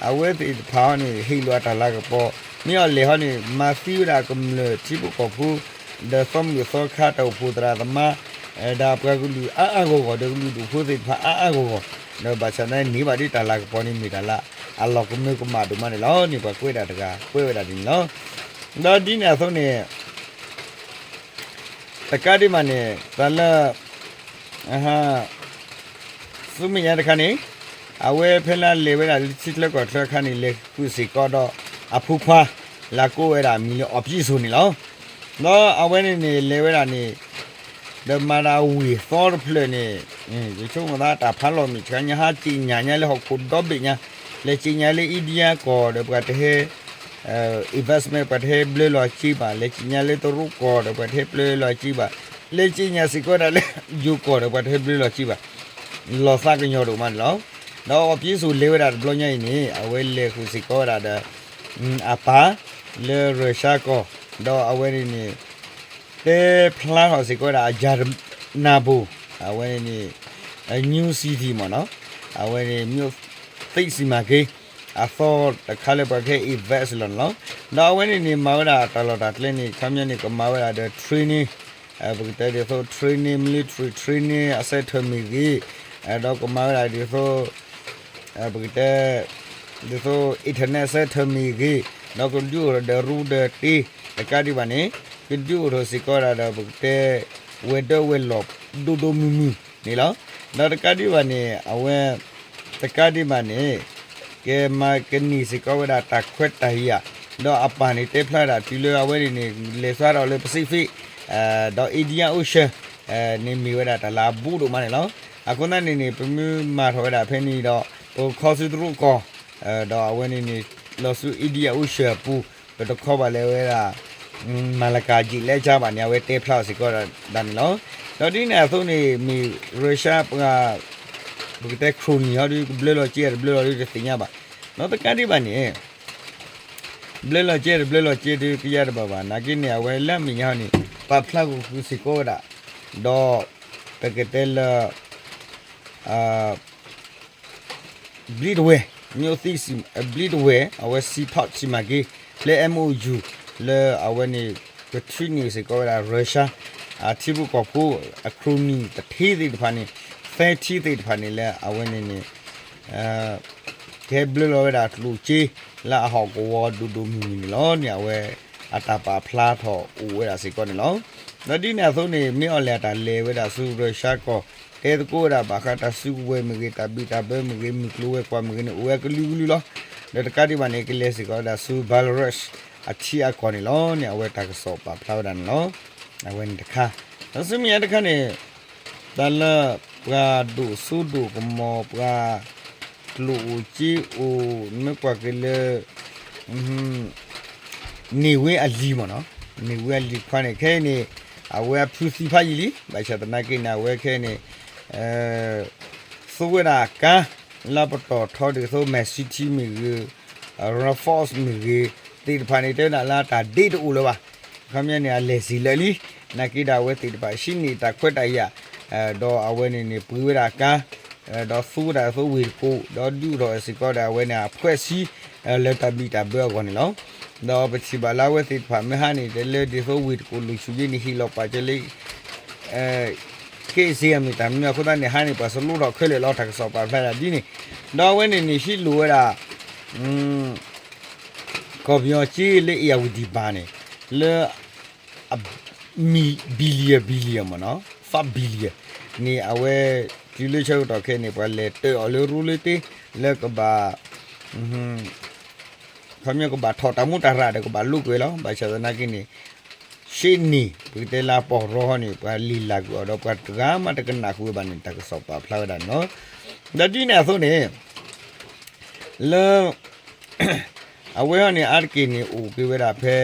အဝဲသ့ၣ်တဖၣ်န့ၣ် ဟ့ၣ်လိာ်အတၢ်လၤကပီၤ, မ့ၢ်အီၣ်လဲၣ်ဟီန့ၣ် မၤသံဝဲဒၣ်ကမျၢၢ်ထံဖိကီၢ်ဖိ ဒီးသီမုၣ်သီခါ တၢ်အိၣ်ဖှိၣ်သရၣ်သမါ ဒီးပှၤကလုာ်အါအါဂီၢ်ဂီၢ် ဒီးကလုာ်ဒူၣ်ဖိသ့ၣ်တဖၣ်အါအါဂီၢ်ဂီၢ်, ဒီးဘၣ်ဆၣ်သနာ်က့န့ၢ်ဘၣ်ဒ်တၢ်လၤကပီၤန့ၣ် မ့ၢ်တၢ်လၢအလီၤကမၢကမၣ်ဒိၣ်မးန့ၣ်လီၤန့ၣ် ပှၤကွဲးဒၣ်တဂၤ ကွဲးဝဲဒၣ်ဒ်န့ၣ်လီၤ. ဒီးဒ်န့ၣ်အသိးန့ၣ် တကးဒံးဘၣ်န့ၣ် တၢ်လၢ ဆူမဲာ်ညါတခါန့ၣ် အဝဲဖဲလၢလဲၤဝဲဒၣ်လၢထံချၢကီၢ်ချၢအခါန့ၣ် လဲၤဃုာ်စ့ၢ်ကီးဒီးအဖိခွါ လၢကိးဝဲဒၣ်မံၤလၢ အောင်ပြည့်စုံ န့ၣ်လီၤ. ဒီးအဝဲန့ၣ်န့ၣ် လဲၤဝဲဒၣ်န့ၣ် ဒီးမၤဒၣ်ဝ့ၢ်သီတဖျၢၣ်န့ၣ် ယဆိကမိၣ်သးတၢ်ဖးလီၤမ့ၢ်တခါ ညါဟးက့ညါညါလၢဟီၣ်ခိၣ်ဒီဘ့ၣ်ညါ, လဲၤက့ညါလၢ India ကီၢ်ဒီးပှၤတဟဲ investment ပှၤတဟဲဘျၢလီၤစ့ဘၣ်, လဲၤက့ညါလၢတရူးကီၢ်ဒီး ပှၤတဟဲဘျၢလီၤစ့ဘၣ်, လဲၤက့ညါစ့ၢ်ကီးဝဲဒၣ်လၢ ယိၤကီၢ်ဒီး ပှၤတဟဲဘျၢလီၤစ့ဘၣ်, လီၤသးကညီၤဒိၣ်မးန့ၣ်လီၤ. ဒီး အောင်ပြည့်စုံ လဲၤဝဲဒၣ်တဘျီညါအံၤန့ၣ် အဝဲလဲၤဃုာ်စ့ၢ်ကီးဝဲဒၣ်ဒီး အပၢ် လၢရၢၡါကီၢ်, ဒီးအဝဲန့ၣ်န့ၣ် တဲဖျါထီၣ်စ့ၢ်ကီးဝဲဒၣ်အယၤတနၢ်ပူၤ, အဝဲန့ၣ်န့ၣ် New City မ့ၢ်နီၤ, အဝဲန့ၣ် မြို့သစ်စီမံကိန်း အသီတခါလၢပှၤကဟဲ invest လီၤန့ၣ်လီၤ. ဒီးအဝဲန့ၣ်န့ၣ် မၤဝဲဒၣ်တၢ်လီၢ်တၢ်ကျဲန့ၣ် ခီပညီန့ၣ် ကမၤဝဲဒၣ်ဒီး training, ပကတဲဒ်သိး training, military training အ center မ့ၢ်ဂ့ၤ, ဒီးကမၤဝဲဒၣ်ဒ်သိး ပကတဲ ဒ်သိး internet center မ့ၢ်ဂ့ၤ, ဒီးကဒုးအိၣ်ထီၣ်ဒီးရူဒီးတ့ တကးဒံးဘၣ်န့ၣ် ကဒုးအိၣ်ထီၣ်စ့ၢ်ကီးဝဲဒၣ်ဒီးပကတဲ ဝဲၤဒၢဝဲၤလီၢ်ဒိၣ်ဒိၣ်မုၢ်မုၢ်န့ၣ်လီၤ. ဒီးတကးဒံးဘၣ်န့ၣ် အဝဲ တကးဒံးဘၣ်န့ၣ် ကမၤကန့ၢ်စ့ၢ်ကီးဝဲဒၣ်တၢ်ခွဲးတၢ်ယာ် ဒီးအပၢ်န့ၣ်တဲဖျါဝဲဒၣ်တုၤလၢအဝဲန့ၣ်န့ၣ် လဲၤဆှၢထီၣ်လၢ Pacific ဒီး Indian Ocean န့ၣ်မ့ၢ်ဝဲဒၣ်တၢ်လၢအဘူးဒိၣ်မးန့ၣ်လီၤ. အဃိသတးန့ၣ်န့ၣ် ပမ့ၢ်မၤထီၣ်ဝဲဒၣ်ဖဲန့ၣ်ဒီး ပကခီဆူတရူးကီၢ် ဒီးအဝဲန့ၣ်န့ၣ် လီၤဆူ Indian Ocean အပူၤ ပတခီဘၣ်လၢဝဲဒၣ် မၤလကၤကၠံးလဲကါဘၣ်န့ၣ် အဝဲတဲဖျါအီၤစ့ၢ်ကီးဒၣ်န့ၣ်လီၤ. ဒီးဒ်န့ၣ်အသိးန့ၣ် မ့ၢ်ရၢၡါပှၤ ပကတဲ ခရိၣ်နံၣ်ဟီဒုး ကဘျၢလီၤက့တဘျၢလီၤဒုးတသ့ၣ်ညါဘၣ်. ဒီးတကးဒံးဘၣ်န့ၣ် ဘျၢလီၤက့တဘျၢလီၤက့ဒုးကယါတဘၣ်ဘၣ် နာ်က့န့ၣ် အဝဲလၢအမဲာ်ညါဟီန့ၣ် ပာ်ဖျါက့ၤဃုာ်စ့ၢ်ကီးဝဲဒၣ် ဒီး ပကတဲလၢ ဘျံးတဝဲၢ် မျိုးသီး ဘျံးတဝဲၢ် အဝဲ Seaport စီမံကိန်း လၢ MOU လၢအဝဲန့ၣ် ကထုးန့ၢ်စ့ၢ်ကီးဝဲဒၣ် ရၢၡါ အထံဖိကီၢ်ဖိ အခရိၣ်နံၣ်တထံသ့ၣ်တဖၣ်န့ၣ် သၢထံသ့ၣ်တဖၣ်န့ၣ်လၢ အဝဲန့ၣ်န့ၣ် ကဟဲဘျၢလီၤဝဲဒၣ်ကျိၣ်စ့ လၢအဟီၣ်ကဝီၤဒိၣ်ဒိၣ်မုၢ်မုၢ်န့ၣ်လီၤန့ၣ် အဝဲအတၢ်ပာ်ဖျါထီၣ်အိၣ်ဝဲဒၣ်စ့ၢ်ကီးန့ၣ်လီၤ. ဒီးဒ်န့ၣ်အသိးန့ၣ် မ့ၢ်အီၤလဲၣ်အတၢ်လဲၤဝဲဒၣ်ဆူရၢၡါကီၢ် တဲသကိးဝဲဒၣ်ဘၣ်ဃးတၢ်စုကဝဲၤမ့ၢ်ဂ့ၤ တၢ်ဘံၣ်တၢ်ဘၢမ့ၢ်ဂ့ၤ မုၢ်ကျိၤဝဲၤကွာ်မ့ၢ်ဂ့ၤန့ၣ် အိၣ်ဝဲကလုာ်ကလုာ်လီၤ. ဒီးတကးဒံးဘၣ်န့ၣ် ကလဲၤစ့ၢ်ကီးဝဲဒၣ်ဆူ Belarus အထံအကီၢ်န့ၣ်လီၤန့ၣ် အဝဲတၢ်ကစီၣ်ပာ်ဖျါဝဲဒၣ်န့ၣ်လီၤ. အဝဲန့ၣ်တခါ ဒီးဆူမဲာ်ညါတခါန့ၣ် တၢ်လၢ ပှၤဒိၣ်စိဒိၣ်ကမီၤ ပှၤ ကျိၣ်အိၣ်စ့အိၣ် နမ့ၢ်ကွၢ်က့ၤလၢ န့ၢ်ဝ့အလံၤမ့ၢ်နီၤ, န့ၢ်ဝ့အလံၤတခါန့ၣ် ခဲအံၤန့ၣ် အဝဲအဖုသံဖးယံာ်လံ ဘၣ်ဆၣ်သနာ်က့န့ၣ် အဝဲခဲအံၤန့ၣ် သူဝဲဒၣ်ကါ လၢပတီၢ်ထီဒ်သိး Man City မ့ၢ်ဂ့ၤ Raffles မ့ၢ်ဂ့ၤ သ့ၣ်တဖၣ်န့ၣ် တဲဝဲဒၣ်လၢတၢ်ဒ့တအိၣ်လၢၤဘၣ်. အခီပညီန့ၣ် အလဲၤစ့ၢ်လၢာ်လံ, နာ်က့ဒီးအဝဲသ့ၣ်တဖၣ် ဟံးန့ၢ်တၢ်ခွဲးတၢ်ယာ် ဒီးအဝဲန့ၣ်န့ၣ် ပှ့ၤဝဲဒၣ်ကါ ဒီးသူဝဲဒၣ်သိးဝ့ၢ်တကိး ဒီးဒုးအိၣ်ထီၣ်စ့ၢ်ကီးဒီးအဝဲန့ၣ် အဖွဲ့အစည်း လၢတၢ်ဘံၣ်တၢ်ဘၢအဂီၢ်န့ၣ်လီၤ. ဒီးပထံၣ်ဘၣ်လၢအဝဲသ့ၣ်တဖၣ်မ့ၢ်ဟးန့ၣ် တဲလၢဒ်သိးဝ့ၢ်တကိးလိာ်ဆူၣ်ယ့န့ၣ် ဟ့ၣ်လီၤပာ်စၢၤလၢ က့စ့အမ့ၢ်တၢ်မနုၤအဃိသတးန့ၣ် ဟးန့ၣ် ပှၤစလိထီၣ်ခဲလၢာ်လီၤ တၢ်ကစီၣ်ပာ်ဖျါဒၣ်ဒ်န့ၣ်, ဒီးအဝဲန့ၣ်န့ၣ် ဟံးလိၢ်ဝဲဒၣ် ကီၢ်ပယီၤက့လၢ အ့ၣ်ယၣ်ဝတံၣ်ဘၣ်န့ၣ် လၢ မံ billion billion မ့ၢ်နီၤ five billion န့ၣ် အဝဲ တုၤလၢဆၢကတီၢ်ခဲအံၤန့ၣ် ပှၤလဲၤတၢအီၤလၢရူလၢတ့ လၢကဘၣ် ခီပညီကဘၣ်ထီၣ်တၢ်မူတၢ်ရၢ်ဒီးကဘၣ်လိာ်ကွဲလီၤ. ဘၣ်ဆၣ်သနာ်က့န့ၣ် ရှ့န့ၣ် ပကတဲလၢအပီၢ်ရီဟီန့ၣ် ပှၤလံၢ်လၢ်ကွံာ်အီၤဒီးပှၤတဂၤမးတကနၣ်ဃုာ်ဝဲဘၣ်န့ၣ် တၢ်ကစီၣ်ပာ်ဖျါဝဲဒၣ်န့ၣ်လီၤ. ဒီးဒ်န့ၣ်အသိးန့ၣ် လၢ အဝဲအံၤန့ၣ် အါတက့ၢ်န့ၣ် အိၣ်က့ၤဝဲဒၣ်ဖဲ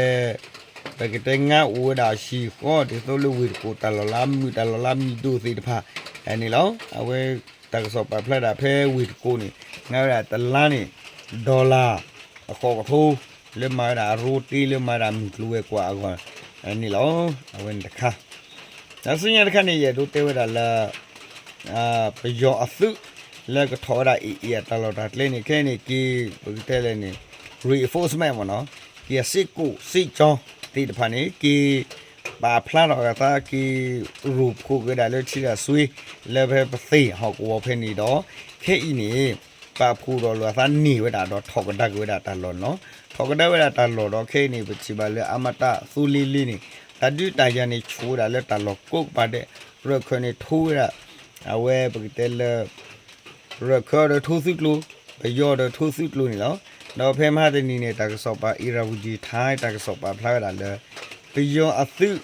ပကတဲငါအိၣ်ဝဲဒၣ်ဟံၣ်ဃီ ဒ်သိးလၢဝ့ၢ်တကိးတၢ်လီၢ်လၢမုၢ်တၢ်လီၢ်လၢမံၤဒိၣ်သ့ၣ်တဖၣ်န့ၣ်လီၤ. အဝဲတၢ်ကစီၣ်ပာ်ဖျါဒၣ်ဖဲဝ့ၢ်တကိးန့ၣ် ငါဝဲဒၣ်တလါန့ၣ် dollar အဃိးကထိ လၢမၤဝဲဒၣ်အရိတ့လၢမၤဝဲဒၣ်မုၢ်ကျိၤဝဲၤကွာ်အဂီၢ်န့ၣ်လီၤ. အဝဲန့ၣ်တခါ ဒီးဆူညါတခါန့ၣ် ယအဲၣ်ဒိးတဲဝဲဒၣ်လၢ ပယီၤအသုး လၢကထီၣ်ဝဲဒၣ် AA အတၢ်လီၢ်တၢ်ကျဲန့ၣ် ခဲအံၤန့ၣ် က့ၤ ပကတဲလဲၣ်န့ၣ် reinforcement မ့ၢ်နီၤ က့ၤအစ့ၢ်ကီး စ့ၢ်ကီးသ့ၣ်တဖၣ်န့ၣ် က့ၤ ပာ်ဖျါထီၣ်အသး က့ၤရိၣ်ဖှိၣ်က့ၤဝဲဒၣ်လၢထံတၢ်ဆွ့ လၢဖဲပသ့ၣ်ဟီၣ်ကဝီၤဖဲန့ၣ်ဒီး ခဲအံၤန့ၣ် ပာ်ဖှိၣ်ထီၣ်လိာ်အသးန့ၢ်ဝဲဒၣ်ဒီးထီၣ်ကဒါက့ၤဝဲဒၣ်တၢ်လီၢ်န့ၣ်လီၤ. ထီၣ်ကဒါဝဲဒၣ်တၢ်လီၢ်ဒီးခဲအံၤန့ၣ် ပထံၣ်ဘၣ်လၢအမတၢ်သိလ့လ့န့ၣ် တၢ်ဒုးတၢ်ယၤန့ၣ်ဆူၣ်ဝဲဒၣ်လၢတၢ်လီၢ်ကိးကပၤဒဲး ရၢၢ်ခၢၣ်န့ၣ်ထိဝဲဒၣ် အဝဲပကတဲလၢ ရၢၢ်ခၢၣ်အီၤဒီးထိသုးကျိၤ ပယီၤဒီးထိသုးကျိၤန့ၣ်လီၤ. ဒီးဖဲမဟါတနံၤန့ၣ် တၢ်ကစီၣ်ပာ် Irrawaddy Times တၢ်ကစီၣ်ပာ်ဖျါဝဲဒၣ်လၢ ပယီၤအသုး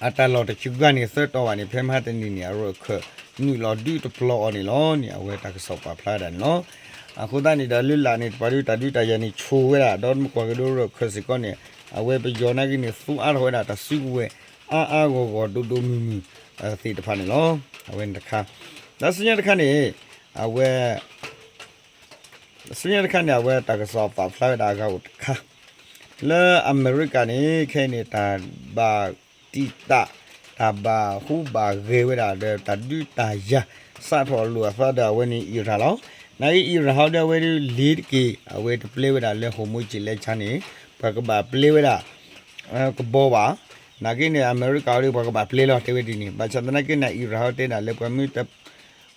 အတၢ်လီၢ်တဆံဂၤန့ၣ် သၢတီၤဘၣ်န့ၣ် ဖဲမဟါတနံၤန့ၣ် အရၢၢ်ခၢၣ်နုာ်လီၤဒုးတပျီၤအီၤန့ၣ်လီၤန့ၣ် အဝဲတၢ်ကစီၣ်ပာ်ဖျါဝဲဒၣ်န့ၣ်လီၤ. အဃိသတးန့ၣ်ဒီး လၢလာ်န့ၣ် တပၤဒုးတၢ်ဒုးတၢ်ယၤန့ၣ်ဆူၣ်ဝဲဒၣ် ဒီးမ့ၢ်ကွၢ်က့ၤဒိရၢၢ်ခၢၣ်စ့ၢ်ကီးန့ၣ် အဝဲပယီၤနာ်က့န့ၣ် သူအါထီၣ်ဝဲဒၣ်တၢ်စုကဝဲၤ အါအါဂီၢ်ဂီၢ်ဒိၣ်ဒိၣ်မုၢ်မုၢ်သ့ၣ်တဖၣ်န့ၣ်လီၤ. အဝဲန့ၣ်တခါ ဒီးဆူညါတခါန့ၣ် အဝဲ ဆူညါတခါန့ၣ် အဝဲတၢ်ကစီၣ်ပာ်ဖျါဝဲဒၣ်အဂၤအိၣ်တခါ လၢအမဲရကၤန့ၣ် ခဲအံၤန့ၣ် တၢ်ဘၣ်တံာ်တာ် တၢ်ဘၣ်ဟူးဘၣ်ဂဲၤဝဲဒၣ်ဒီး တၢ်ဒုးတၢ်ယၤ စးထီၣ်လိာ်အသးဒီးအဝဲန့ၣ် Iran လီၤ. နာ်က့ Iran ဟီဒီးအဝဲဒၣ်လ့ၤတက့ၢ် အဝဲတပျဲဝဲဒၣ်လၢ Hormuz ကၠံာ်လဲဆါန့ၣ် ပှၤကဘၣ်ပျဲဝဲဒၣ် ကဘီဘၣ်. နာ်က့န့ၣ် အမဲရကၤဟီဒီး ပှၤကဘၣ်ပျဲလီၤ တဲဝဲဒ်န့ၣ် ဘၣ်ဆၣ်သနာ်က့န့ၣ် Iran ဟီတဲဒၣ်လၢပှၤမ့ၢ်တ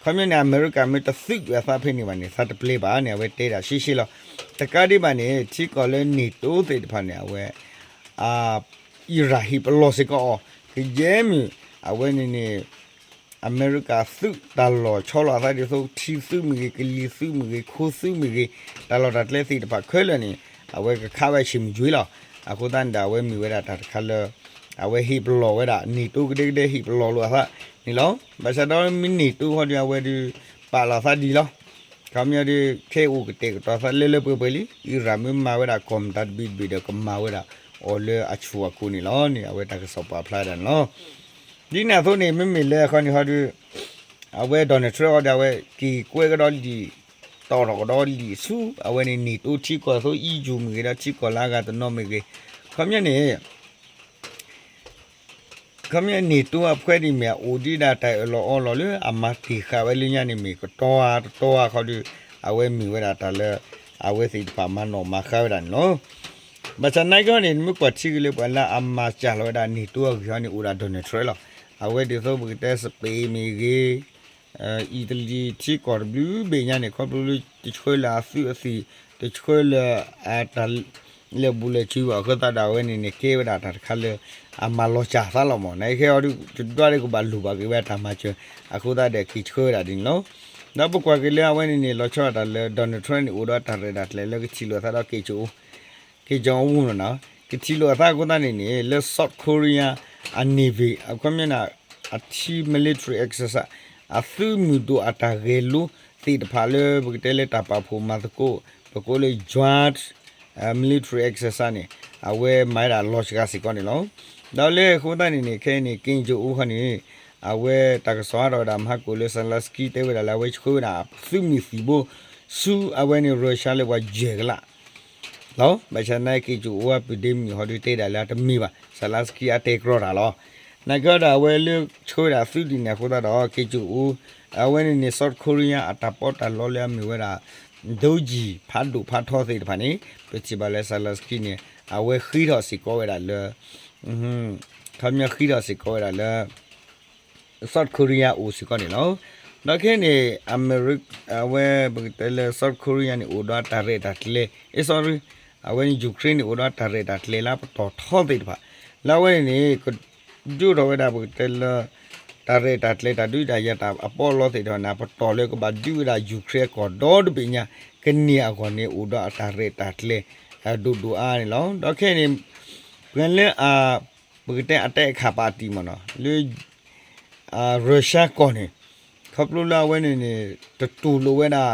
ခီပညီန့ၣ် အမဲရကၤမ့ၢ်တသုးကွံာ်အသးဖဲန့ၣ်ဘၣ်န့ၣ် သးတပျဲဘၣ်န့ၣ် အဝဲတဲဒၣ်ရှဲရှဲလီၤ. တကးဒံးဘၣ်န့ၣ် ထံကီၢ်လၢ NATO သ့ၣ်တဖၣ်န့ၣ် အဝဲ အံရၣ်ဟ့ၣ်ပလီၢ်စ့ၢ်ကီးအီၤ ကယဲၢ်မ့ၢ် အဝဲန့ၣ်န့ၣ် အမဲရကၤသုးတၢ်လီၢ်ဆီလီၤအသးဒ်သိး ထံသုးမ့ၢ်ဂ့ၤ, ကလံၤသုးမ့ၢ်ဂ့ၤ, ခိသုးမ့ၢ်ဂ့ၤ, တၢ်လီၢ်တၢ်ကျဲသ့ၣ်တဖၣ်ခဲလၢာ်န့ၣ် အဝဲကခးဝဲဆ့ၣ်မုၢ်ကွံာ်လီၤ. အဃိသတးန့ၣ်ဒီး အဝဲမ့ၢ်ဝဲဒၣ်တၢ်တခါလၢ အဝဲဟ့ၣ်ပလီၢ်ဝဲဒၣ် NATO ကဒဲကဒဲဟ့ၣ်ပလီၢ်လိာ်အသးန့ၣ်လီၤ. ဘၣ်ဆၣ်ဒီးမ့ၢ် NATO ဟီဒီး အဝဲဒုး ပာ်လီၤသးဒ်လီၤ. ခီပညီဒုး ခဲအံၤအိၣ်ကတဲာ်ကတီၤသးလၢလၢပှဲၤပှဲၤလံ အံရၣ်မ့ၢ်မၤဝဲဒၣ်ကီၢ်မတၤတဘ့ၣ်တဘ့ၣ်ဒီး ကမၤဝဲဒၣ်အီၤလၢအဆူၣ်အကိၤန့ၣ်လီၤန့ၣ် အဝဲတၢ်ကစီၣ်ပာ်ဖျါဝဲဒၣ်န့ၣ်လီၤ. ဒ်န့ၣ်အသိးန့ၣ် မ့မ့ၢ်လၢအခီန့ၣ်ဟီဒုး အဝဲ Donald Trump ဟီဒီး အဝဲက့ၤကွဲကဒီးလံာ် တီၣ်ထီၣ်ကဒီးလံာ်ဆူ အဝဲန့ၣ်န့ၣ်တိထံကီၢ်အသိး EU မ့ၢ်ဂ့ၤဒီး ထံကီၢ်လၢအဂၤတနီၤမ့ၢ်ဂ့ၤ ခီပညီန့ၣ် ခီပညီန့ၣ်တိအဖှဲဒ်မ့ၢ်အအိၣ်ဒံးဒၣ်တၢ်အၢၣ်လီၤအီလီၤလၢ အမၤတ့ၢ်ဃာ်ဝဲလၢညါန့ၣ်မ့ၢ်ကတီၤဧါတတီၤဧါခီဒီး အဝဲမ့ၢ်ဝဲဒၣ်တၢ်လၢ အဝဲသ့ၣ်တဖၣ်မၤနီၣ်မၤဃါဝဲဒၣ်န့ၣ်လီၤ. ဘၣ်ဆၣ်နာ်က့ဟီန့ၣ် နမ့ၢ်ကွၢ်ထံက့ၤလၢပှၤလၢအမၤစၢ်လီၤဝဲဒၣ်န့ၣ်တိအဂ့ၢ်ဟီန့ၣ် အိၣ်ဒၣ် Donald Trump လီၤ. အဝဲဒ်သိးပကတဲ Spain မ့ၢ်ဂ့ၤ အံၣ်တလံၤထံကီၢ်တဘျုးဘ့ၣ်ညါန့ၣ် ခီဖျိလၢတဆှၢလၢအသုးအသံၣ် တဆှၢလၢ တၢ်လဲၤဘူးလဲၤစုဘၣ်အဃိသတးဒီး အဝဲန့ၣ်န့ၣ်ကဲဝဲဒၣ်တၢ်တခါလၢ အမၤလီၤစၢ်သးလီၤမး နခဲအံၤဒုး တဒွးဒၣ်ကဘၣ်လိၣ်ဘၣ်က့ၤဝဲတၢ်မၤစၢၤ အဃိသတးဒီးက့ၤဆှၢဝဲဒၣ်ဒ်န့ၣ်လီၤ. ဒီးပကွၢ်က့ၤလၢအဝဲန့ၣ်န့ၣ် လီၤဆီဒၣ်တၢ်လၢ Donald Trump န့ၣ် အိၣ်ဒီးတၢ်ရဲၣ်တၢ်ကျဲၤလၢကထံၣ်လိာ်အသးဒီး Kim Jong Un နီၤ ကထံၣ်လိာ်အသးအဃိသတးန့ၣ်န့ၣ် လၢ South Korea အ Navy အခီပညီန့ၣ် အထံ military exercise အသုးမုၢ်ဒိၣ်အတၢ်ဂဲၤလိသ့ၣ်တဖၣ်လၢ ပကတဲလၢတၢ်ပာ်ဖှိၣ်မၤသကိး ပကိးလၢ Joint military exercise န့ၣ် အဝဲမၤဝဲဒၣ်လီၤစှၤစ့ၢ်ကီးန့ၣ်လီၤ. ဒီးလၢအဃိသတးန့ၣ်န့ၣ် ခဲအံၤန့ၣ် Kim Jong Un ခီန့ၣ် အဝဲတၢ်ကစီၣ်ဟးထီၣ်ဝဲဒၣ်မဟါကိၣ်လၢ Zelensky တဲဝဲဒၣ်လၢအဝဲဆှၢဝဲဒၣ်သုးမုၢ်သံၣ်ဘိ ဆူအဝဲန့ၣ် Russia လၢပှၤယဲၢ်ကလး လီၤ. ဘၣ်ဆၣ်သနာ်က့ Kim Jong Un အပုၢ်ဒ့မုၣ်ဟီဒုးတဲဒၣ်လၢအတမ့ၢ်ဘၣ် Zelensky အတဲကြီတၢ်လီၤ. နာ်က့ဒီးအဝဲလၢဆှၢဝဲဒၣ်သုးဒ်န့ၣ်အဃိသတးဒီး Kim Jong Un အဝဲန့ၣ်န့ၣ် South Korea အတၢ်ပီးတၢ်လီလၢအမ့ၢ်ဝဲဒၣ် ဒိကံၢ်ဖးဒိၣ်ဖးထီသ့ၣ်တဖၣ်န့ၣ် ပထံၣ်ဘၣ်လၢ Zelensky န့ၣ် အဝဲဃ့ထီၣ်စ့ၢ်ကီးဝဲဒၣ်လၢ ခီပညီဃ့ထီၣ်စ့ၢ်ကီးဝဲဒၣ်လၢ South Korea အိၣ်စ့ၢ်ကီးန့ၣ်လီၤ. ဒီးခဲအံၤန့ၣ် အမဲရကၤ အဝဲပကတဲလၢ South Korea န့ၣ် အိၣ်ဒီးတၢ်ရဲၣ်တၢ်ကျဲၤ အ့ sorry အဝဲန့ၣ် Ukraine န့ၣ် အိၣ်ဒီးတၢ်ရဲၣ်တၢ်ကျဲၤလၢအပတီၢ်ထီသ့ၣ်တဖၣ် လၢအဝဲန့ၣ်န့ၣ် ကဒုးအိၣ်ထီၣ်ဝဲဒၣ်ပကတဲလၢ တၢ်ရဲၣ်တၢ်ကျဲၤတၢ်ဒုးတၢ်ယၤတၢ်အပီးအလီသ့ၣ်တဖၣ်န့ၣ် အပတီၢ်လၢကဘၣ်ဒုးဝဲဒၣ် Ukraine အကီၢ်ဒီတဘ့ၣ်ညါ ကန့ၢ်အဂီၢ်န့ၣ် အိၣ်ဒီးအတၢ်ရဲၣ်တၢ်ကျဲၤ ဒိၣ်ဒိၣ်အါအါန့ၣ်လီၤ. ဒီးခဲအံၤန့ၣ် ပှၤလၢအ ပကတဲအတဲအခၣ်ပၣ်တံၣ်မ့ၢ်နီၤ လၢ Russia ကီၢ်န့ၣ် ခီဖျိလၢအဝဲန့ၣ်န့ၣ် တတူၢ်လိာ်ဝဲဒၣ်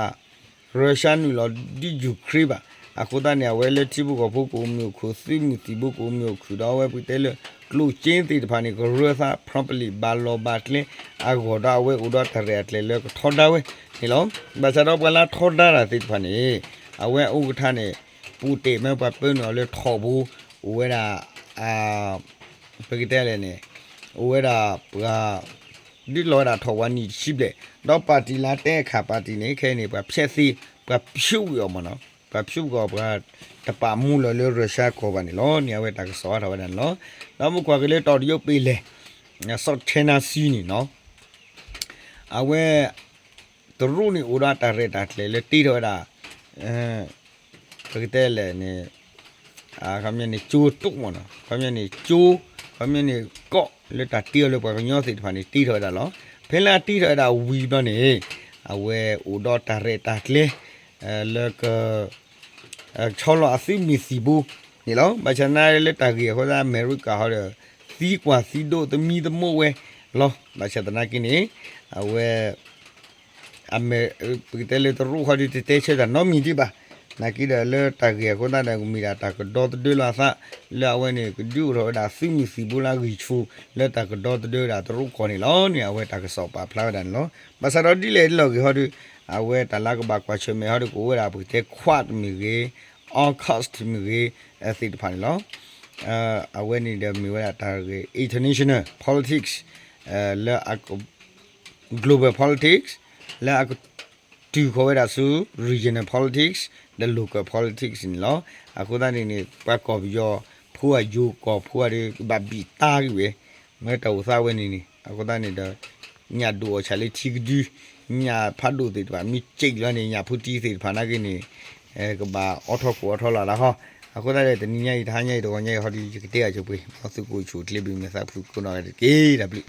Russia နုာ်လီၤဒုး Ukraine ဘၣ်. အဃိသတးန့ၣ် အဝဲလၢထံဖိကီၢ်ဖိကအိၣ်မုာ်အိၣ်ခုၣ် သုးမုၢ်သံၣ်ဘိကအိၣ်မုာ်အိၣ်ခုၣ်ဒီး အဝဲပကတဲလၢ ကျိၣ်စ့သ့ၣ်တဖၣ်န့ၣ် ကရၢသး properly ဘၣ်လီၢ်ဘၣ်ကျဲ အဂီၢ်ဒီးအဝဲအိၣ်ဒီးတၢ်ရဲၣ်တၢ်ကျဲၤလၢကထီဒါဝဲန့ၣ်လီၤ. ဘၣ်ဆၣ်ဒီးပှၤလၢထီဒါတၢ်သ့ၣ်တဖၣ်န့ၣ် အဝဲအအိၣ်ကထါန့ၣ် ပူၤတဲာ်မ့ၢ်ပှၤပၢနုာ်အီၤလၢထီၣ်ဘိ အိၣ်ဝဲဒၣ် ပကတဲလဲၣ်န့ၣ် အိၣ်ဝဲဒၣ်ပှၤ ဒုးလီၤဝဲဒၣ်ထီၣ်ဝဲနံၣ်တဆံဘျဲၣ် ဒီးပၣ်တံၣ်လၢတဲအခၣ်ပၣ်တံၣ်န့ၣ် ခဲအံၤန့ၣ် ပှၤဖျဲးသ့ ပှၤဖျိးကွံာ်အီၤမ့ၢ်နီၤ ပှၤဖျိးကွံာ်အီၤ ပှၤတပာ်မူလီၤလၢ Russia ကီၢ်ဘၣ်န့ၣ်လီၤန့ၣ် အဝဲတၢ်ကစီၣ်အါထီၣ်ဝဲဒၣ်န့ၣ်လီၤ. ဒီးမ့ၢ်ကွၢ်က့ၤလၢတီၤတယိပ့ၤလဲၣ် South China Sea န့ၣ်နီၤ အဝဲ တရူးန့ၣ်အိၣ်ဒီးတၢ်ရဲၣ်တၢ်ကျဲၤလၢတ့ထီၣ်ဝဲဒၣ် ပကတဲလဲၣ်န့ၣ် ခီပညီန့ၣ် ကၠိတိၣ်မ့ၢ်နီၤ ခီပညီန့ၣ် ကၠိ ခီပညီန့ၣ် ကီးလၢတၢ်တ့အီၤလၢပှၤကညီသ့ၣ်တဖၣ်န့ၣ် တ့ထီၣ်ဝဲဒၣ်လီၤ. ဖဲလၢအတ့ထီၣ်ဝဲဒၣ်ဝံၤဘျီန့ၣ် အဝဲအိၣ်ဒီးတၢ်ရဲၣ်တၢ်ကျဲၤ လၢက ဆီလီၤအသုးမုၢ်သံၣ်ဘိန့ၣ်လီၤ. ဘၣ်ဆၣ်သနာ်လၢတၢ်ဂ့ၢ်အဃိသတး အမဲရကၤဟီဒီး သံကွၢ်သံဒိးသမံသမိးဝဲလီၤ. ဘၣ်ဆၣ်သနာ်က့န့ၣ် အဝဲ အမဲ ပကတဲလၢတရူးဃီဒီးတတဲဆၢတၢ်နီတမံၤဒံးဘၣ်. နာ်က့ဒီးလၢတၢ်ဂ့ၢ်အဃိသတးဒီး ကမ့ၢ်ဒၣ်တၢ်ကဒီသဒၢလီၤအသး လၢအဝဲန့ၣ် ကဒုးအိၣ်ထီၣ်ဝဲဒၣ်သုးမုၢ်သံၣ်ဘိလၢအဂံၢ်ဆူၣ် လၢတၢ်ကဒီသဒၢဝဲဒၣ်တရူးကီၢ်န့ၣ်လီၤန့ၣ် အဝဲတၢ်ကစီၣ်ပာ်ဖျါဝဲဒၣ်န့ၣ်လီၤ. ဘၣ်ဆၣ်ဒီးဒ်လဲၣ်ဒ်လဲၣ်ဂ့ၤဟီဒီး အဝဲတၢ်လၢကဘၣ်ကွၢ်ဆၢၣ်မဲာ်ဟီဒီး ကအိၣ်ဝဲဒၣ်ပကတဲ Quad မ့ၢ်ဂ့ၤ AUKUS မ့ၢ်ဂ့ၤ သ့ၣ်တဖၣ်န့ၣ်လီၤ. အဝဲန့ၣ်ဒီးမ့ၢ်ဝဲဒၣ်တၢ်ဂ့ၢ် international politics လၢအ global politics လၢအကတုၤဃီၤဝဲဒၣ်ဆူ regional politics ဒီး local politics န့ၣ်လီၤ. အဃိသတးန့ၣ်န့ၣ် ပှၤကီၢ်ပယီၤဖိအယိၤကီၢ်ဖိအဒီး ကဘၣ်ဘံၣ်တၢ်ကွံာ်ဝဲ မ့ၢ်တၢ်အိၣ်သးဝဲန့ၣ်န့ၣ် အဃိသတးန့ၣ်ဒီး ညၣ်ဒိၣ်အီၣ်ဆၣ်လၢထံကဒု ညၣ်ဖးဒိၣ်သ့ၣ်တဖၣ် မ့ၢ်စံးလီၤန့ၣ် ညၣ်ဖုတံသ့ၣ်တဖၣ်နာ်က့န့ၣ် ကဘၣ်အိးထီၣ်ကိၣ်အိးထီၣ်လီၤဒၣ်ဟီ. အဃိသတးဒီး တနံၤညါအံၤ တဟါညါအံၤ တဂီၤညါအံၤ ဟီဒ်ယကတဲအဆိပှ့ၤ မ်သုကအိၣ်ဆူၣ်အိၣ်ချ့ ဘၣ်မုာ်သးဖှံကိးနီၢ်ဂၤဒဲးတက့ၢ်. တၢ်ဘျုး.